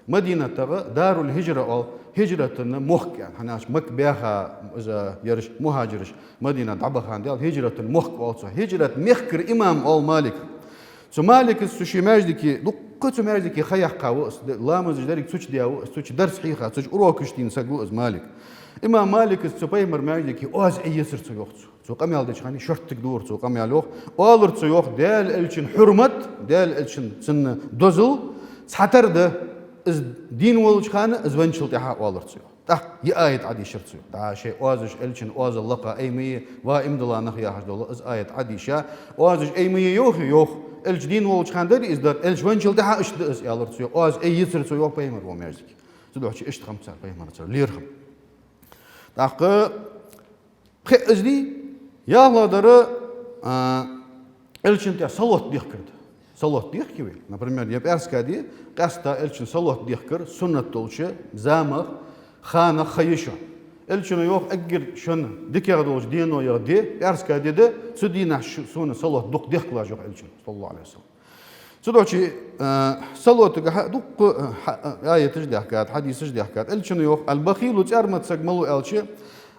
МадинатагӀа Дарул-ХӀижра оал, хӀижрата мохк аьнна, хӀана аьлча Макка баьха из, ераш мухӀажираш Мадинате дӀабахандаь, хӀижрата мохк оал цох. ХӀижрата мехкара имам оал Малик. Цу Малика цу ший маьждиге, дукха цу маьждиге ха яьккха ва из, де-, ламазаш деррига цу чу даь ва из, цу чу дарс хьийха, цу чу урокаш дийна саг ва из Малик. Имам Малика цу пайхамара маьждиге оаз Ӏе йицар цо, йоах цо. Цо къамаьл деча хана шорттига дора цо къамаьл, йоах. Оалар цо, йоах, Даьла элчан хьурмат, Даьла элчан цунна дозал цхьатарра да, из дийна волча хана, из венначул тӀехьа, оалар цо, йоах. ТӀаккха ер аят Ӏодийшар цо, йоах. ДӀа шоай оазаш, элчан оазал лакха Ӏе ма е, ва иман дола нах, яхаш дола из аят Ӏодийша, оазаш Ӏе ма е, йоах, йоах. Элча дийна волча хана дар из дар, элча венначул тӀехьа иштта да из, аьлар цо, йоах. Оаз Ӏе йицар цо, йоах, пайхамар вола маьждиге. Цудухьа иштта хиннаб цар пайхамарца лерхӀам. ТӀаккха пхе из дий, ялхлагӀдар, а, элчан тӀа салот дехкар да. Салот дехке вай, например, е пӀаьраска ди, къаьстта элчан салот дехкар суннат долча замах, ханах ха я шоана. Элчано йоах, эггара шоана дикагӀа долча деноех ди пӀаьраска ди да, цу дийнахьа шу-, сона салот дукха дехкалаш, йоах элчано, саллаллахӀу Ӏалайхи ва саллам. Цудухьа, э, салотагахьа дукха, э, хьа-, э, аяташ даьхкад, хьадисаш даьхкад. Элчано йоах: «البخيل», цӀармат саг малув аьлча,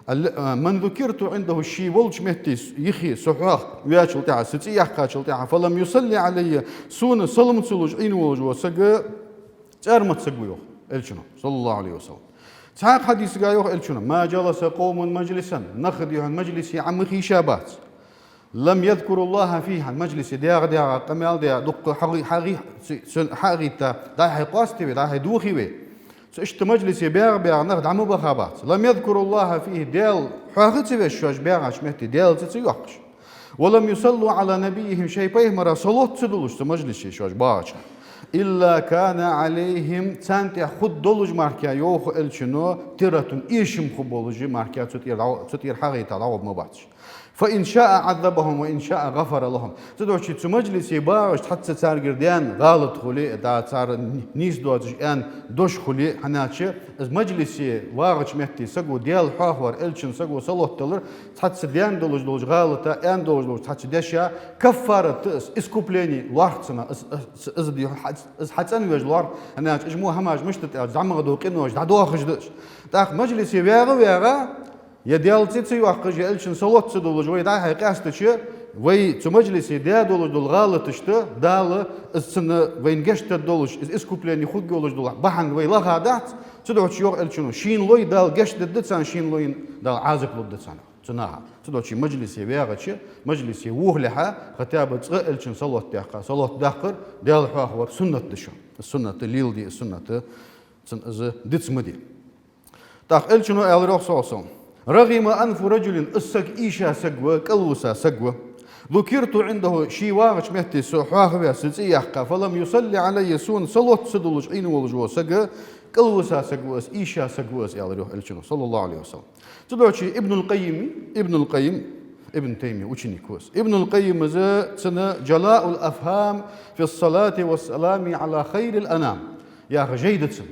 ал-, э, «من ذكرت عنده», ше волча метте с-, юхе со хьоахаваьчул тӀехьа, са цӀи яьккхачул тӀехьа, «فلم يصل علي», сона салам ца луш Ӏийна волаш вола саг цӀармат саг ва, йоах элчано, саллаллахӀу Ӏалайхи ва саллам. Цхьаькха хьадисагахьа йоах элчано: «ما جلس قوم مجلسا», нах, дий хьона, маджлисе Ӏо ма хийша бац. «لم يذكروا الله فيه», хӀанз маджлисе дегӀа-дегӀа къамаьл даь, дукха хьагӀи-, хьагӀи-, ц-, ц-, хьагӀийтта, дӀа-хьа къоастаде вай, дӀа-хьа дохаде вай. Цу иштта маджлисе бегӀа-бегӀа нах дӀа ма баха бац. «لم يذكروا الله فيه», Даьла хьоаха ца веш шоаш бегӀача метте, Даьла цӀи ца йоаккхаш. «ولم يصلوا على نبيهم», шоай пайхамара салот ца дуллаш цу маджлисе шоаш бегӀача. «إلا كان عليهم», царна тӀа хургдолаш мара, йоах элчано, «ترة», эшам хургболаш мара, цу тӀера дӀа-, цу тӀера хьагӀийта дӀагӀоргма бац. «فإن شاء عذبهم وإن شاء غفر لهم». Цудухьа цу маджлисе багӀаш цхьацца царгара даьнна гӀалат хуле, да цар нийса доацаш аьнна дош хуле, хӀана аьлча из маджлисе вагӀача метте саго Даьла хьоахавар, элчан саго салот далар, цхьацца даьнна долаш долча гӀалата, аьнна долаш долча цхьацца деша каффарат да из, искупление лоархӀ цунах, из, из, из, из, из хьацӀенвеш лоархӀ, хӀана аьлча уж мо хӀамаш мишта да аьлча, зӀамагӀа дола къинош дӀадоахаш да уж. ТӀаккха маджлисе вагӀа-вагӀа, е Даьла цӀи ца йоаккхаш, е элчан салот ца дуллаш вай дӀа-хьа къаьстача, вай цу маджлисе даь долаш дола гӀалаташта Дала из цунна вайна гешт дергдолаш, из искупление хургйолаш дола бахьан вай лаха дац, цудухьа йоах элчано, шийна лой Дала гешт дергда царна, шийна лойна Дала Ӏазап лургда царна, цу наха. Цудухьа маджлисе вагӀача, маджлисе вохалехьа, хотя бы цкъа элчан салот даьккха, салот даккхар Даьла хьоахавар суннат да шоана. Суннат да, леладе из суннат, цун из диц ма де. ТӀаккха элчано аьлар, йоах, саллаллахӀу Ӏалайхи ва саллам: «رغم أنف رجل», из саг ийша саг ва, кӀалвиса саг ва. «ذكرت عنده», ше вагӀача метте со хьоахаваь, са цӀи яьккха, «فلم يصل علي», сона салот ца дуллаш Ӏийна волаш вола саг, кӀалвиса саг ва из, ийша саг ва из, аьлар, йоах элчано, саллаллахӀу Ӏалайхи ва саллам. Цудухьа Ибнуль-Къаййим, Ибнуль-Къаййим, Ибн Таймия ученик ва из. Ибнуль-Къаййим из, цун «جلاء الأفهام في الصلاة والسلام على خير الأنام» яха жай да цун.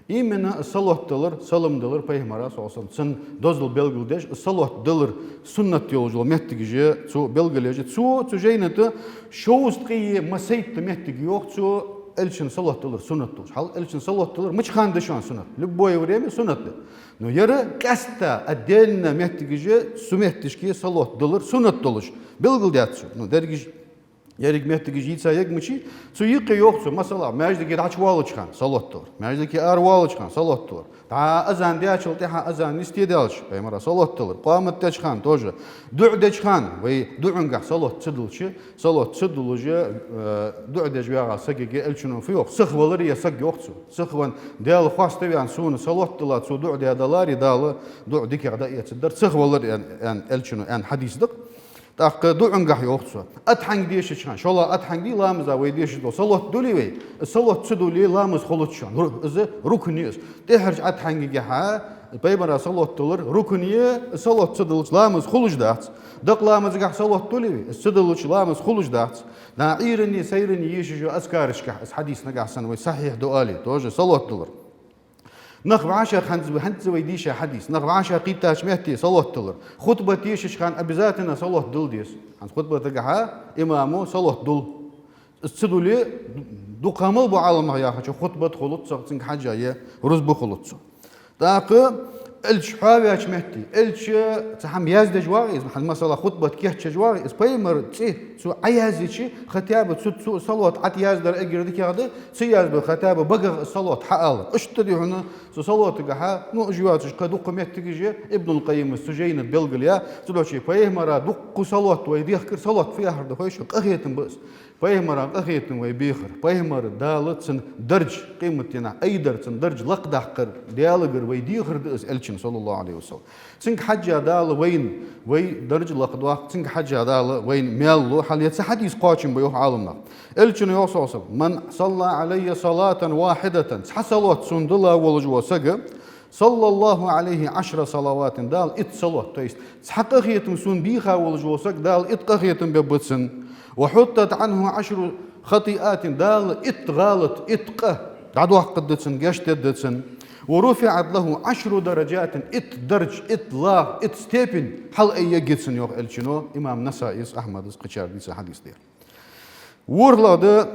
Именно салот далар, салам далар пайхамара, саллаллахӀу Ӏалайхи ва саллам, цун дозал белгалдеш, салот далар суннат йолаш йола моттигаш цо белгалъеш. Цо цу жайна тӀа шовзткъеи массайтта моттиг йоах цо, элчан салот далар суннат долаш. Хьал элчан салот далар мича хана да шоана суннат? Любое время суннат да. Но ер къаьстта отдельно моттигаш, цу моттигашка салот далар суннат долаш белгалдаьд цо. Ну, дерригаш еррига моттигаш йийца ергья мичай, цу юкъе йоах цо, масала, маьждиге дӀачувоалача хана салот далар, маьждиге аравоалача хана салот далар, дӀа азан даьчул тӀехьа, азан йисте даьлча, пайхамара салот далар, къамат деча хана тоже, дуӀа деча хана, вай дуӀангахьа салот ца дуллача, салот ца дуллаш, э, дуӀа деш вагӀача сагага элчано фу йоах? Сихвалар е саг, йоах цо. Сихвенна, Даьла хоаставаьнна, сона салот дилла, цо дуӀа даь даларе, Дала дуӀа дикагӀа дӀаэцаргдар, сихвалар, аьнна, аьнна, элчано аьнна хьадис да-кх. ТӀаккха дуӀангахьа йоах цо. Аттахьият дешача хана, шоллагӀа аттахьият дий ламаза вай дешаш дола, салот дулий вай? Салот ца дуле, ламаз хулац шоана. Ру-, из рукн я из. ТӀехьарча аттахьиятагахьа пайхамара салот далар рукн я, салот ца дуллача ламаз хулаш дац. Дакъа ламазагахьа салот дулий вай? Из ца дуллача ламаз хулаш дац. ДӀа Ӏуйранна, сайранна ешаш йола азкарашкахьа, из хьадис нагахьа санна вай сахьихь да оале, тоже салот далар. Нах вӀашагӀ хӀанз, хӀанз вай дийша хьадис, нах вӀашагӀ кхийттача метте салот дилар. Хутбат дешача хана обязательно салот дила деза. ХӀанз хутбатагахьа имамо салот дул. Из ца дуле, дукха мел ба Ӏаламнаха яхача, хутбат хулац цох, цунга хьежжа е рузба хулац цо. ТӀаккха элча хьаваьча метте, элча цхьа хӀама яздеш вагӀа из, хӀанз масала хутбат кийчъеш вагӀа из, пайхамара цӀи цо Ӏаязйича, хотя бы цу, цу салот Ӏояздар эггара дикагӀа да, ца язбе хотя бы багах из салот хьаала. Иштта да хьона цу салотагахьа, ну, уж йоацаш кхы дукха моттигаш я, Ибнул Къаййима цу жайна белгалъяь, цудухьа пайхамара дукха салот вай дехкар, салот фу яхар да хой шоана, къахетам ба из. Пайхамара къахетам вай бехар, пайхамар Дала цун дарж къематдийнахьа айдар, цун дарж лакхдаккхар Даьлагара вай дехар да из элчан, саллаллахӀу Ӏалайхи ва саллам. Цунга хьежжа Дала вайна, вай дарж лакхдоаккх, цунга хьежжа Дала вайна маьл лу. Хьал е цхьа хьадис кхоачам ба йоах Ӏаламнаха. Элчано йоах, саллаллахӀу Ӏалайхи ва саллам: «من صلى علي صلاة واحدة», цхьа салот сона дилла волаш вола саг, «صلى الله عليه عشر صلوات», Дала итт салот, то есть цхьа къахетам сона бийха волаш вола саг, Дала итт къахетам бергба цунна. «وحطت عنه عشر خطيئات», Дала итт гӀалат, итт къа дӀадоаккхаргда цунна, гешт дергда цунна. «ورفعت له عشر درجات», итт дарж, итт лагӀ, итт степень хьалъайергья цунна, йоах элчано. Имам Насаис, Ахьмадас, кхычар дийца хьадис да ер. ВорхӀлагӀа да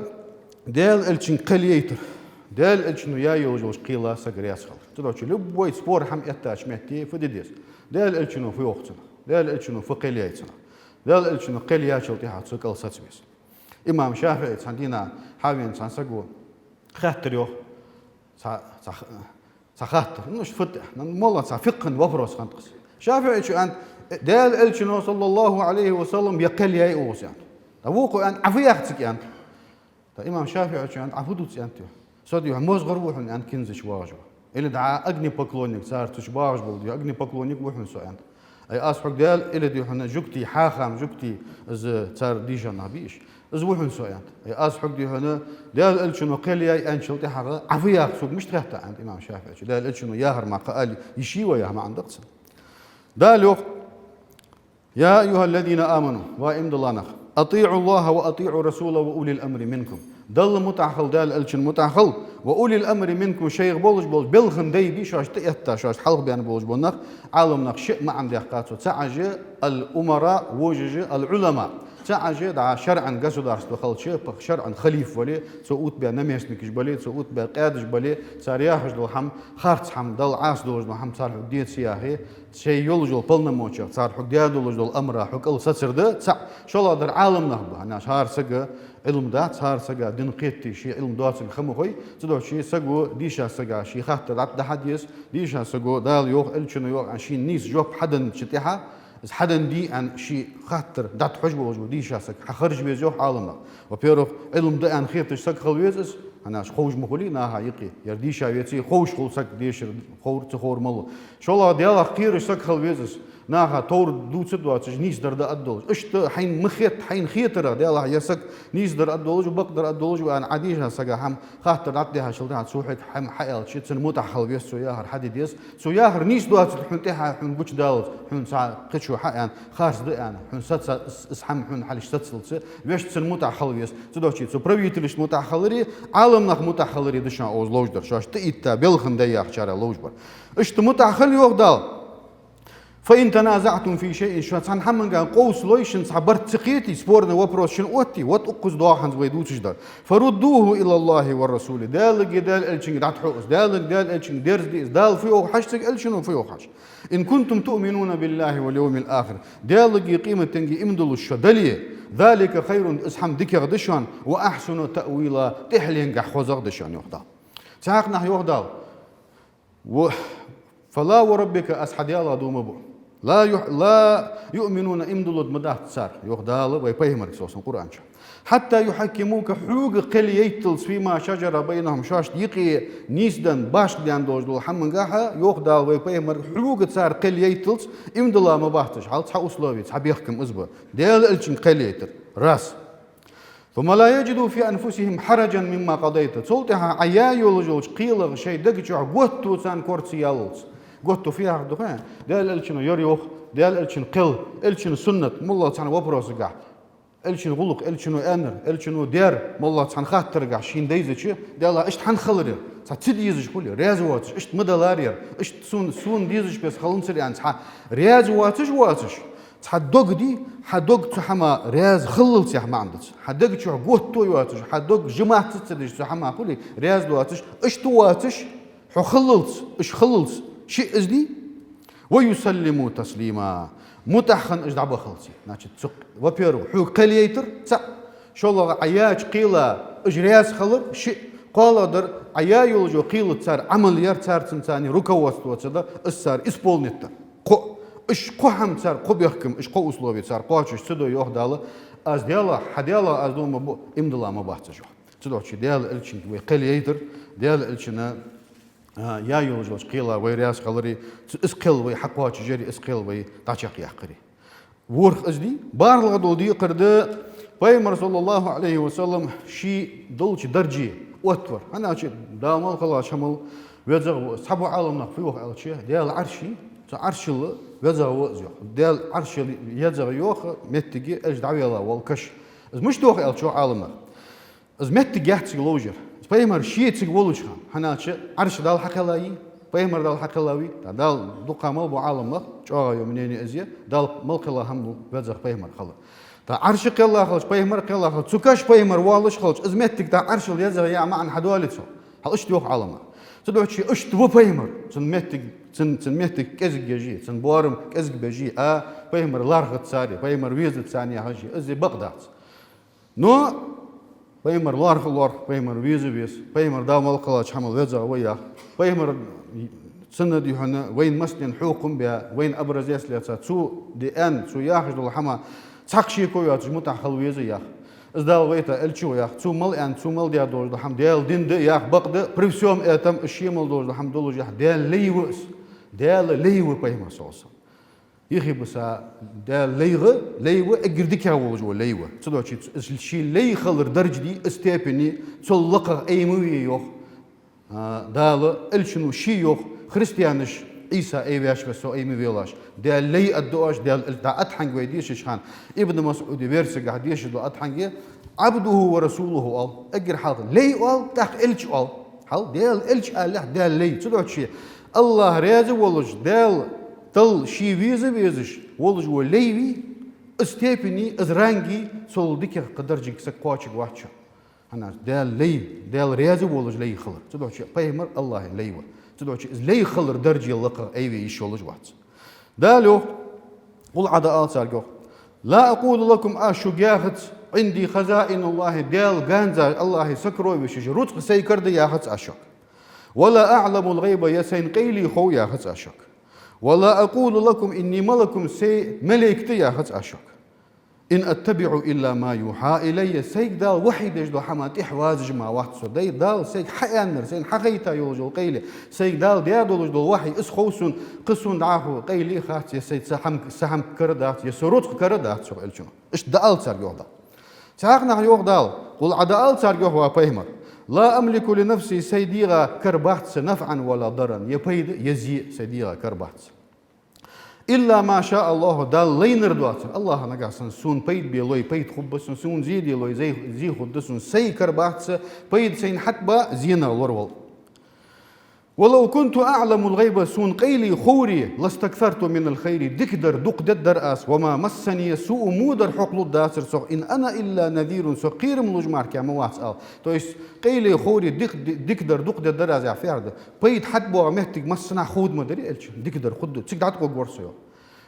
Даьла элчанга кхел яйтар. Даьла элчано яь йолаш йолча кхела саг раьза хилар. Цудухьа любой спор хӀама эттача метте фу де деза? Даьла элчано фу йоах цунах? Даьла элчано фу кхел яьй цунах? Даьла элчано кхел яьчул тӀехьагӀа цу кӀал саца веза. Имам ШафиӀи цхьан дийнахьа хьавена цхьан саго хаттар йоах. Цхьа, цхьа, цхьа хаттар. Ну, фу тӀа, моллагӀа цхьа фикъхӀан вопрос хиннад-кх из. ШафиӀийчо аьннад: «Даьла элчано, саллаллахӀу Ӏалайхи ва саллам, е кхел яьй укхаза», аьннад. ТӀаккха вокхо аьннад: «Ӏа фу яхац-кх», аьннад. ТӀаккха имам ШафиӀийчо аьннад: «Ӏа фу дувц», аьннад, йоах. «Со, дий хьона, мозгӀар ва хьона, аьннад, кинзача вагӀаш ва. Или дӀа огнепоклонник, цар цу чу багӀаш бола, дий хьона, огнепоклонник ва хьона со», аьннад. «Ай, аз хьога Даьла, или, дий хьона, жугтий хьахам, жугтий, из цар дийша нах бий уж. Из ва хьона со», аьннад. «Ай, аз хьога, дий хьона, Даьла элчано кхел яьй аьнначул тӀехьагӀа Ӏа фу яхац сога мишта хетта?» аьннад имам ШафиӀийчо. Даьла элчано яхар мара кхы ала йиш йий вай, яха маӀан да-кх цун. Дала йоах: «يا أيها الذين آمنوا», ва иман дилла нах, «أطيعوا الله وأطيعوا الرسول وأولي الأمر منكم». Далла мутӀахьа хила, Даьла элчанна мутӀахьа хила, «وأولي الأمر منكم», шоайх болаш бола белхан дай бий шоашта тӀаэтта, шоашта хьалха баьнна болаш бола нах, Ӏаламнаха шиъ маӀан даьккха цо. ЦаӀ уж الأمراء, вож уж العلماء. ЦаӀ уж дӀа шарӀан государство хилча, пах-, шарӀан халиф вале, цо оттабаь наместникаш бале, цо оттабаь къаьдаш бале, цар яхаш дола хӀама, харц хӀама, Далла Ӏаса долаш дола хӀама цар хьога де ца яхе, шоай йолаш йола полномочех цар хьога даь долаш дола амр хьо кӀал сацар да, цаӀ. ШоллагӀдар Ӏаламнах ба, хӀана аьлча хӀара сага Ӏилма дац, хӀара сага дин кхетаде, ше Ӏилма доацилга ха ма хой, цудухьа ший саго дийша сага ший хаттар дӀатӀадахьа деза, дийша саго Дала йоах, элчано йоах аьнна шийна нийса жоп хьаденначул тӀехьагӀа, из хьаденна дий аьнна ший хаттар дӀатӀахьош волаш вола дийша саг хьахаржа веза йоах Ӏаламнаха. Во-первых, Ӏилма да аьнна хеташ саг хила веза из, хӀана аьлча ховш ма хулий наха юкъе, ер дийша веце, ховш хул саг, дешар ховр, ца ховр малав. ШоллагӀа, Даьлах кхераш саг хила веза из, наха товр дувца доацаш, нийсдар да аргдолаш. Иштта хьайна ма хет-, хьайна хетарах, Даьлах ер саг нийсдар аргдолаш ва, бакъдар аргдолаш ва аьнна, Ӏа дийша сага хӀама хаттар дӀатӀадахьачул тӀехьагӀа цо хьога хӀама хьаалча, цунна мутӀахьа хила веза, цо яхар хьаде деза. Цо яхар нийса доацилга хьона тӀехьа хьона гучадаллалца, хьона цхьа кхычо хьааьнна, харц да аьнна, хьона саца, из, из хӀама хьона хьалхашка сацалца, вешта цунна мутӀахьа хила веза. Цудухьа цу правительашта мутӀахьа хилари, Ӏаламнаха мутӀахьа хилари да шоана укхаза ловш дар. Шоашта тӀаэтта белхан дай яхачарех ловш бар. Иштта мутӀахьа хила йоах Дала. «فإن تنازعتم في شيء», шо цхьан хӀамангахьа къовсалой, шун цхьа барт ца кхетий, спорный вопрос шун оттий, вот укхаза доагӀа хӀанз вай дувцаш дар. «فردوه إلى الله والرسول», Даьлагеи Даьла элчангаи дӀатӀахьо из, Даьлагеи Даьла элчангаи дерзаде из, Дала фу йоах хьажа цига, элчано фу йоах хьажа. «إن كنتم تؤمنون بالله واليوم الآخر», Даьлагеи къематденагеи иман долаш шо дале, «ذلك خير», из хӀама дикагӀа да шоана, «وأحسن تأويلا», тӀехьленгахьа хозагӀа да шоана, йоах Дала. Цхьаькха нах йоах Дала: «و-, فلا وربك», аз хьа Даьлах дув ма буъ. «لا يح-, لا يؤمنون», иман диллад ма дац цар, йоах Дала вай пайхамарга, саллаллахӀу Ӏалайхи ва саллам, Къуръан чу. «حتى يحكموك», хьога кхел яйталца, «فيما شجر بينهم», шоашта юкъе нийсденна, башха даьнна долаш дола хӀамангахьа, йоах Дала вай пайхамарга, хьога цар кхел яйталца иман дилла ма бац уж. Хьал цхьа условие, цхьа бехкам из ба. Даьла элчанга кхел яйтар. Раз. «ثم لا يجدوا في أنفسهم حرجا مما قضيت». Цул тӀехьагӀа Ӏа яь йолаш йолча кхелах шоай дега чу готто царна кора ца яллалца. Готто фу яхар да хой? Даьла элчано ер йоах, Даьла элчан кхел, элчан суннат, моллагӀа цхьан вопросагахьа Элчан гӀулакх, Элчано аьннар, Элчано даьр, моллагӀа цхьан хаттаргахь шийна дайзача, Даьла, иштта хӀана хилар ер? Цхьа ца дезаш хуле, раьза воацаш, иштта ма далар ер, иштта сона, сона дезаш беса хиланзар аьнна, цхьа раьза воацаш, воацаш, цхьа дог дий, хьа дог цу хӀаман раьза хиллалца яха маӀан да цун. Хьа дег чу готто йоацаш, хьа дог жамаӀат ца деш цу хӀаман хуле, раьза доацаш, иштта воацаш, хьо хиллалца, уж хиллалца, шиъ из дий? «ويسلموا تسليما». МутӀахьа хинна уж дӀабахалца. Значит, цу, во-первых, хьога кхел яйтар, цаӀ, шоллагӀа, Ӏа яьча кхела уж раьза хилар, шиъ, кхоалагӀдар, Ӏа яь йолча кхелаца цар Ӏамал яр, цар цунца руководство ца дар, из цар исполнить дар. Кхо, уж кхо хӀама цар, кхо бехкам, уж кхо условие цар кхоачаш ца дой, йоах Дала, аз Даьлах, хьа Даьлах аз дув ма буъ, иман дилла ма бац уж, йоах. Цудухьа Даьла Элчанга вай кхел яйтар, Даьла Элчано а, яь йолча кхела вай раьза хилари, цу, из кхел вай хьакхоачашъяри, из кхел вай дӀачакхъяккхари. ВорхӀ из дий, бархӀлагӀа дола декхар да, Пайхамар, صلى الله عليه وسلم, ше долча дарже оттавар. ХӀана аьлча, Дала мел хилча хӀамал везагӀа ва из. Цхьабола Ӏаламнах фу йоах аьлча, Даьла Ӏарш я, цу Ӏаршал везагӀа ва из, йоах. Даьла Ӏаршал езагӀа, йоах, моттиг я, Элча дӀавелла вола каш. Из мишта йоах аьлча, йоах Ӏаламнаха. Из моттиг яц цига ловш яр. Из Пайхамар ше цига волча хана. ХӀана аьлча, Ӏарш Дала хьакхелла йий, Пайхамар Дала хьакхелла вий? ТӀаккха Дала дукха мел бола Ӏаламнах, чӀоагӀа йола мнени из я, Дала мел кхелла хӀама да везагӀа Пайхамар хилар. ТӀаккха Ӏарш кхелла хилча, Пайхамар кхелла хилча, цу каша Пайхамар воаллаш хилча, из моттиг тӀаккха Ӏаршал езагӀа я маӀан хьадоалий цо? Хьал иштта йоах Ӏаламнаха. Цудухьа иштта ва Пайхамар, цун моттиг, цун, цун моттиг кӀезига еш я, цун боарам кӀезига беш я, а, Пайхамар лархӀац цар, Пайхамар везац цар яхаш я, из бакъ дац. Но Пайхамар лоархӀа лоархӀ, Пайхамар веза веза, Пайхамар Дала мел хилча хӀамал везагӀа ва яхар. Пайхамар, цунна духьала вайна массанена хьокхам баь, вайна образец лаьца, цо де аьнна, цо яхаш дола хӀама цхьаккха шеко йоацаш мутӀахьа хила веза яхар. Из Дала вайта Элча ва яхар, цо мел аьнна, цо мел даь долаш дола хӀама Даьла дин да яхар бакъ да, при всём этом из ше мел долаш дола хӀама долаш яхар, Даьла лай ва из. Даьла лай ва Пайхамар, صلى الله عليه وسلم. Юхебиса Даьла лай ва, лай ва, эггара дикагӀа волаш вола лай ва. Цудухьа из ший лай хилара дарж дий, из степени, цул лакхагӀа ай ма вий, йоах, а, Дала. Элчано ше йоах, христианаш, Ӏийса ай ваьча беса ай ма велаш. Даьла лай аргда оаш, Даьла Элча, дӀа атхьанга вай дешача хана, Ибн МасӀуда версегахь дешаш дола атхьанга, «عبده ورسوله» оал, эггара хьалха лай оал, тӀаккха Элча оал. Хьал Даьла Элча алалехь Даьла лай. Цудухьа АллахӀ раьза волаш, Даьла Далла ше веза везаш волаш вола лай вий, из степени, из ранги, цул дикагӀа кхы даржага саг кхоачаргвац. ХӀана аьлча Даьла лай, Даьла раьза волаш лай хилар. Цудухьа Пайхамар АллахӀа лай ва. Цудухьа из лай хилара даржел лакхагӀа ай ве йиш йолаш вац. Дала йоах, къул, Ӏа дӀаала царга, йоах: «لا أقول لكم», аз шуга яхац, «عندي خزائن الله», Даьла ганза, АллахӀа сокровищаш, рузкъа сай кара да яхац аз шуга. «ولا أعلم الغيب», е сайна къайле хов яхац аз шуга. «ولا أقول لكم إني ملك», сай малейк да яхац аз шуга. «إن أتبع إلا ما يوحى إلي», сайга Дала вахьи деш дола хӀаман тӀехьа вазаш ма вац со. Дай Дала сайга хьааьннар, сайна хьахайта йолаш йола къайле, сайга Дала даь долаш дола вахьи, из хов сона, кхы сона дӀахо къайле хац, е сайна са хӀама, са хӀама кара дац, е са рузкъа кара дац, йоах Элчано. Иштта дӀаала царга, йоах Дала. Цхьаькханахьа йоах Дала, къул, Ӏа дӀаала царга, йоах, ва Пайхамар: «لا أملك لنفسي», сай дегӀа кара бац са, «نفعا ولا ضرا», е пайда, е зе сай дегӀа кара бац. «إلا ما شاء الله», Дала лайнар доацар. АллахӀа нагахьа санна сона пайда бе лой, пайда хургба сона, сона зе де лой, зе, зе хургда сона, сай кара бац са, пайда сайна хьатӀаба, зенах лоравала. «ولو كنت أعلم الغيب», сона къайле ховре, «لاستكثرت من الخير», дикадар дукха дергдар аз, «وما مسني السوء», водар хьокхалургдацар сох, «إن أنا إلا نذير», со кхерам луш мара кхы ма вац, ала. То есть, къайле ховре, дик-, ди-, дикадар дукха дергдар аз яхар фу да? Пайда хьатӀабоагӀа моттиг массанахьа ховргма дарий Элчано, дикадар хургда, цига дӀатӀакхоаргвар со, йоах.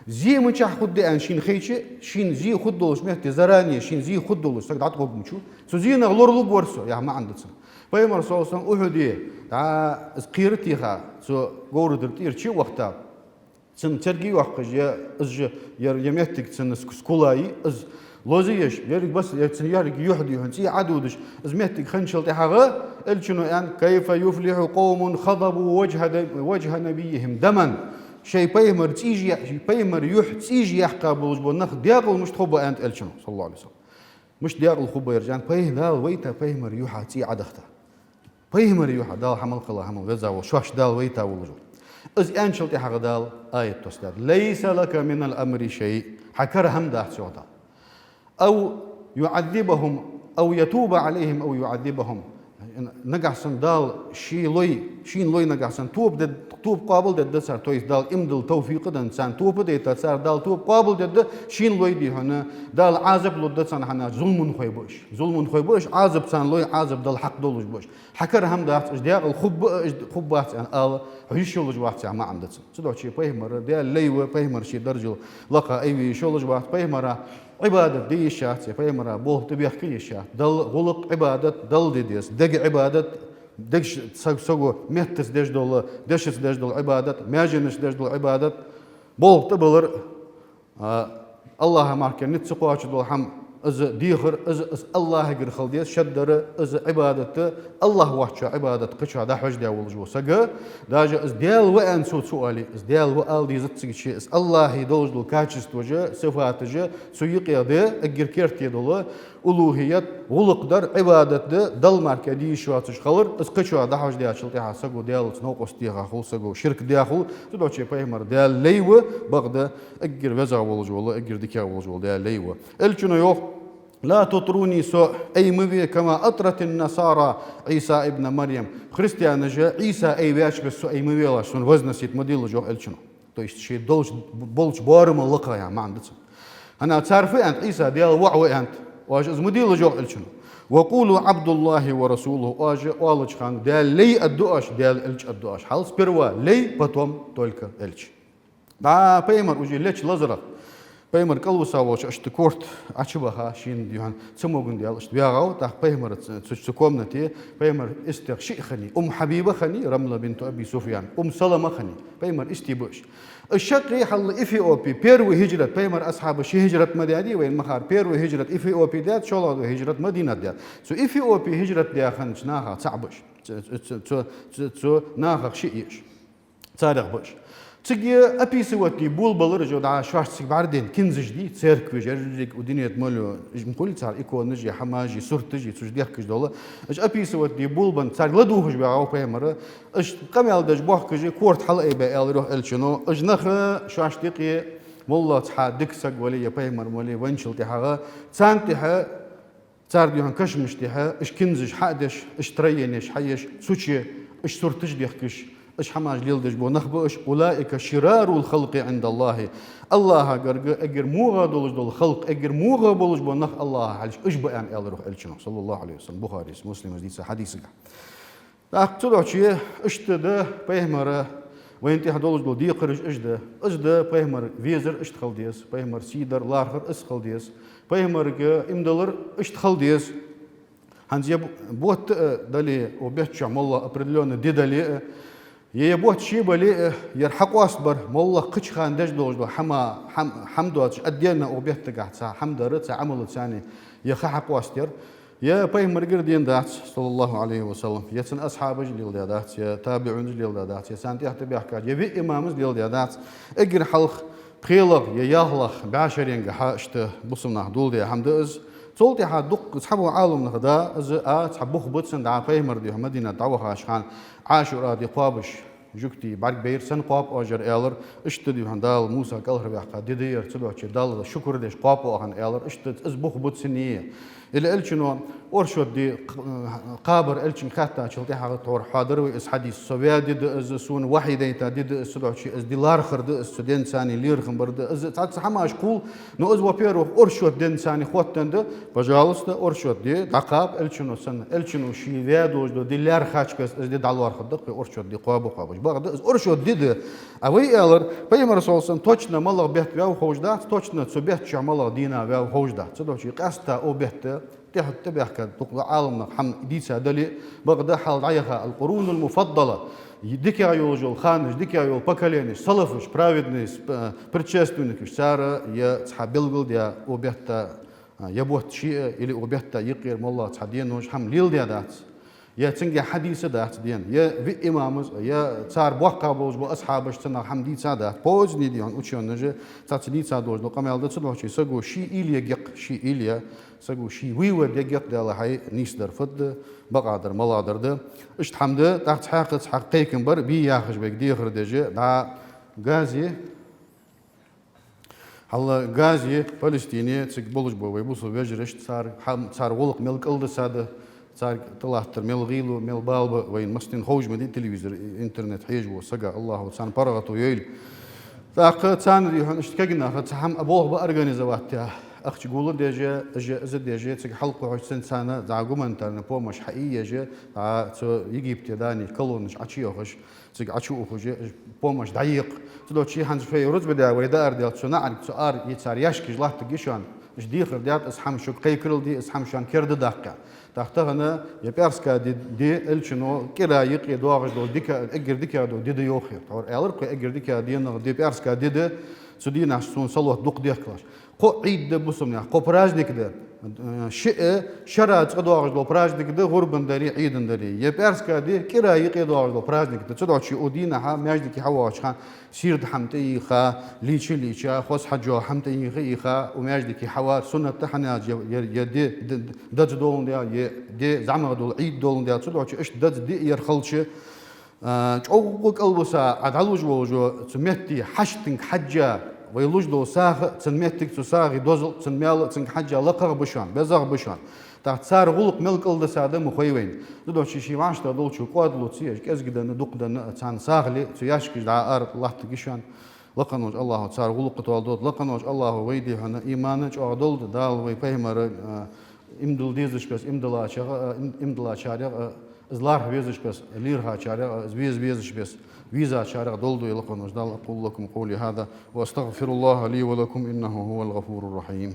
Зе мичахьа хургда аьнна шийна хайча, шийна зе хургдолча метте, заранее шийна зе хургдолаш саг дӀатӀакхоаргвац, цу зенах лоралургвар со, яха маӀан да цун. Пайхамар, صلى الله عليه وسلم, Ухьуде дӀа из кхера а теха, цу говра дара тӀера чу а вахийта, цун церга а йоаккхаш, е из же, е, е моттиг цун ск-, скулаи, из лоза еш, еррига бас, е цун еррига юхь дий хьона, цӀий Ӏододаш, из моттиг хинначул тӀехьагӀа Элчано аьннад: «كيف يفلح قوم خضبوا وجه د-، وجه نبيهم دما». Шоай пайхамара цӀий жа-, шоай пайхамара юхь цӀий жа яьккха болаш бола нах декъала мишта хургба, аьннад Элчано, صلى الله عليه وسلم. Мишта декъала хургба ераш, аьнна, пайх-, Дала вайта пайхамара юхь цӀий Ӏодахийта. Пайхамара юхь, Дала хьа мел хилча хӀамал веза вола, шоаш Дала вайта волаш вола. Из аьнначул тӀехьагӀа Дала аят доссадаьд: «ليس لك من الأمر شيء». Хьа кара хӀама дац, йоах Дала. «أو يعذبهم أو يتوب عليهم أو يعذبهم. Нагахь санна Дала ший лой, шийна лой нагахь санна тоба де-, тоба къоабал дергда цар, то есть Дала иман дилла товфикъ а денна, царна тоба дайта цар, Дала тоба къоабал дергда, шийна лой дий хьона, Дала Ӏазап лургда царна, хӀана аьлча зуламхой ба уж. Зуламхой ба уж, Ӏазап царна лой, Ӏазап дала хьакъ долаш ба уж. Хьа кара хӀама дац, уж декъала хургба а, уж хургбац аьнна ала, хьо йиш йолаш вац яха маӀан да цун. Цудухьа пайхамар Даьла лай ва, пайхамар ший даржал лакха айве йиш йолаш вац, пайхамара Ӏибадат де йиш яц, е пайхамара болх тӀабехка йиш яц. Далла гӀулакх Ӏибадат, Далла де деза. Дега Ӏибадат, дегаш саг-, саго меттаца деш дола, дешаца деш дола Ӏибадат, маьженаца деш дола Ӏибадат, болх тӀабалар, а, АллахӀа мара низ ца кхоачаш дола хӀама, из дехар, из, из АллахӀагара хила деза, шаддар, из Ӏибадат, АллахӀ воацачоа Ӏибадат кхычоа дӀахьожадаь волаш вола саг, даже из Даьла ва аьнна цо ца оале, из Даьла ва ала дезац цигача, из АллахӀа долаш дола качестваш а, сифаташ а цу юкъе да, эггара керте дола улухӀият, гӀулакх дар, Ӏибадат да, Далла мара де йиш йоацаш хилар, из кхычоа дӀахьожадаьчул тӀехьагӀа саго Даьлаца новкъост деха хул, саго ширк даь хул, цудухьа пайхамар Даьла лай ва, бакъда эггара везагӀа волаш вола, эггара дикагӀа волаш вола Даьла лай ва. Элчано йоах: «لا تطروني», со Ӏай ма ве, «كما أطرت النصارى عيسى ابن مريم». Христианаша Ӏийса Ӏай ваьча бесса со Ӏай ма велаш, сона возносить ма делаш, йоах Элчано. То есть ший долча, болча боарамал лакха яха маӀан да цун. ХӀана, цар фу аьннад, Ӏийса Даьла воӀ ва аьннад, оаш из ма делаш, йоах Элчано. «وقولوا عبد الله ورسوله», оаш оалача хана Даьла лай аргда оаш, Даьла элча аргда оаш. Хьалха сперва лай, потом только элча. ДӀа пайхамар уже леча лазарах, пайхамар кӀалвиса волча иштта корта Ӏочубаха, шийна дий хьона ца могаш даьлла, иштта ваьгӀав, тӀаккха пайхамар ц-, цу, цу комнате, пайхамар истех шиъ хиннай, Умм Хьабиба хиннай, Рамла бинту Аби Суфьян, Умм Салама хиннай, пайхамар истий ба уж. Из шаккхе хьалла Эфиопе, первый хиджрат, пайхамара асхьабаша ши хиджрат ма даьдий, вайна ма харра, первый хиджрат Эфиопе даьд, шоллагӀа дола хиджрат Мадинат даьд. Цу Эфиопе хиджрат даь хиннача нахах цаӀ ба уж. Цу, цу, цу, цу, цу нахах шиъ я уж. Царех ба уж. Цига описывать де болабалар уж, дӀа шоашца цига бӀаргадайна кинзаш дий, церкваш, еррига укх дунен тӀа мел йола, уж ма хулий цар иконаш а, хӀамаш а, сурташ а, цу чу дехкаш дола. Уж описывать де болабенна, царга ладувгӀаш ваьгӀав пайхамар. Уж къамаьл деш бохкаш, корта хьалаайбаь, аьлар йоах Элчано: «Уж нах шоашта юкъе моллагӀа цхьа дика саг вале, е пайхамар вале венначул тӀехьагӀа, царна тӀехьа, цар дий хьона кашамашта тӀехьа, уж кинзаш хьа а деш, уж строенеш хьаеш, цу чу уж сурташ дехкаш, уж хӀамаш леладеш бола нах ба уж, أولئك شرار الخلق عند الله». АллахӀа гарга эггара вогӀа долаш дола халкъ, эггара вогӀа болаш бола нах АллахӀа хьалхашка уж ба аьнна, аьлар йоах Элчано, саллаллахӀу Ӏалайхи ва саллам, Бухарес, Муслимас дийца хьадисагахь. ТӀаккха цудухьа иштта да пайхамара вайна тӀехьа долаш дола декхараш, уж да. Из да пайхамар везар, иштта хила деза, пайхамар сий дар, лархӀар, из хила деза, пайхамарга иман диллар, иштта хила деза. ХӀанз ер бутт а дале, укх бетта чу моллагӀа определённо ди дале а, е ер бутт ше бале а, ер хьакъоастабар, моллагӀа кхыча хана деш долаш дола хӀама, хӀам-, хӀама доацаш, отдельно укх беттагахь цхьа хӀама дар, цхьа Ӏамал царна, е ха хьакъоастаяр, е пайхамарагара дена дац, саллаллахӀу Ӏалайхи ва саллам, е цун асхьабаша леладаь дац, е табиӀунаша леладаь дац, е царна тӀехьа тӀабаьхкача, е виъ имамаша леладаь дац. Эггара хьалха пхелагӀа е ялхлагӀа бӀаь шеренга хьа иштта бусалба наха доладаь хӀама да из. Цул тӀехьа дукха цхьабола Ӏаламнах да из, а, цхьа бух ба цун, дӀа пайхамар дий хьона Мадинат дӀавахача хана Ӏашура ди кхоабаш, жугтий бӀаргабайра, сенна кхоаб оаш ер, аьлар. Иштта дий хьона Дала Муса кӀалхарваьккха ди да ер, цудухьа Далла шукр деш кхоаб оаха, аьлар. Иштта из бух ба цун. Или Элчано оршот ди кх-, кхабар Элчанга хаьттачул тӀехьагӀа, тхьовра хьоадаьр вай из хьадис, со ваь ди да из, сона вахьи дайта ди да из, цудухьа из ди лархӀар да из, цу денз царна лерхӀам бар да из, цхьацца хӀамаш кхувл, но из, во-первых, оршот денз царна хоттаденна да, пожалуйста, оршот ди дӀакхаба Элчано санна, Элчано ше ваь долаш дола ди лаьрхӀача бесса из ди дӀалоархӀаргда-кх вай, оршот ди кхоаба кхоабаш. Бакъда из оршот ди да. А вай аьлар, пайхамар, саллаллахӀу Ӏалайхи ва саллам, точно малагӀа бетта ваьв ховш дац, точно цу бетта чу малагӀа дийнахьа ваьв ховш дац. Цудухьа къаьстта укх бетта тӀехьа тӀабаьхка дукха Ӏаламнаха хӀама дийца дале а, бакъда хьалха дӀаяха аль-Къурунул Муфаддала, дикагӀа йолаш йола ханаш, дикагӀа йола поколенеш, салафаш, праведные с-, п-, предшественникаш, цар ер цхьа белгалдаь, укх бетта, а, ер бутт ше а, или укх бетта юкъера моллагӀа цхьа денош хӀама леладаь дац. Е цунга хьадис а дац дена, е виъ имамаша, е цар боккхагӀа болаш бола асхьабаша цунах хӀама дийца дац. Поздний дий хьона, учёныйша цхьацца дийца долаш дола къамаьл да, цудухьа саго ший уйла е гекъ, ший уйла е, саго ший вывод е гекъ, Даьла хьай, нийсдар фуд, бакъахьдар малагӀдар да. Иштта хӀама да, тӀаккха цхьаькха цхьа кхайкам бар, бий яхаш вайга дехар деш, дӀа газе Хьалла Газе, Палестине, цига болаш бола вай бусалба вежарашта, цар хӀам-, цар гӀулакх мел кӀалдисад, царга тӀалаттар мел гӀийла, мел бала ба вайна массанена ховш ма дий телевизор, интернет хьежаш вола саг, АллахӀа царна паргӀато йойла. ТӀаккха царна, дий хьона, иштта кагий наха цхьа хӀама а болх ба организовать яь, ахча гулдеш, из, из деш, цига хьалкхухьаш санна царна дӀа гуманитарни помощь хьаийеш, дӀа цу Египте дани колоннаш Ӏочуйохаш, цига Ӏочуухаш, помощь дӀаекха. Цудухьа хӀанз шоай рузба даь вай даар даьлча, цу наӀарга цу ара, из цар яьшкаш латтаргья шоана. Уж дехар даьд, из хӀама шуга кхайкарал де, из хӀама шоана кердадаккха. ТӀаккха тахан ер пӀаьраска ди, ди элчано кӀира юкъе доагӀаш дола дика, эггара дикагӀа дола ди да йоах ер. Тхьовра аьлар кхы, эггара дикагӀа денагӀа ди пӀаьраска ди да, цу дийнахьа сона салот дукха дехкалаш. Кхо Ӏид да, бусалба наьха, кхо праздник да. Э, шиъ, шера цкъа доагӀаш дола праздник да, гӀурбан дари, Ӏидан дари. Ер пӀаьраска ди кӀира юкъе доагӀаш дола праздник да. Цудухьа укх дийнахьа маьждиге хьавоагӀача хана сийрда хӀама тӀаийха, лийча-лийча, хоза хьажжо хӀама тӀаийха, ийха, укх маьждиге хьавар суннат да, хӀана аьлча ер, ер, ер ди, д-, д-, деза доландаь, ер ди зӀамагӀа дола Ӏид доландаь. Цудухьа иштта деза ди яр хилча, а, чӀоагӀа кӀалвиса, Ӏа дӀалуш волча цу метте хьаштдинга хьежжа, вай луш дола сагӀа, цун моттиг, цу сагӀий дозал, цун маьл цунга хьежжа лакхагӀа ба шоана, безагӀа ба шоана. ТӀаккха цар гӀулакх мел кӀалдисад ма хой вайна. Цудухьа ший вӀаштӀехьа долчо кӀоадал лу ца еш, кӀезига денна, дукха денна, царна сагӀа ле, цу яьшкаш дӀа ара латтаргья шоана. Лакха волча АллахӀа цар гӀулакх кхоалдолда, лакха волча АллахӀа вай, дий хьона, иман чӀоагӀа долда, Дала вай Пайхамара, а, иман дилла дезача беса иман диллачарех, а, им-, иман диллачарех, а, из лархӀа везача беса лархӀачарех, а, из веза везача беса везачарех долда вай, лакха волча Дала. أقول لكم قولي هذا وأستغفر الله لي ولكم إنه هو الغفور الرحيم.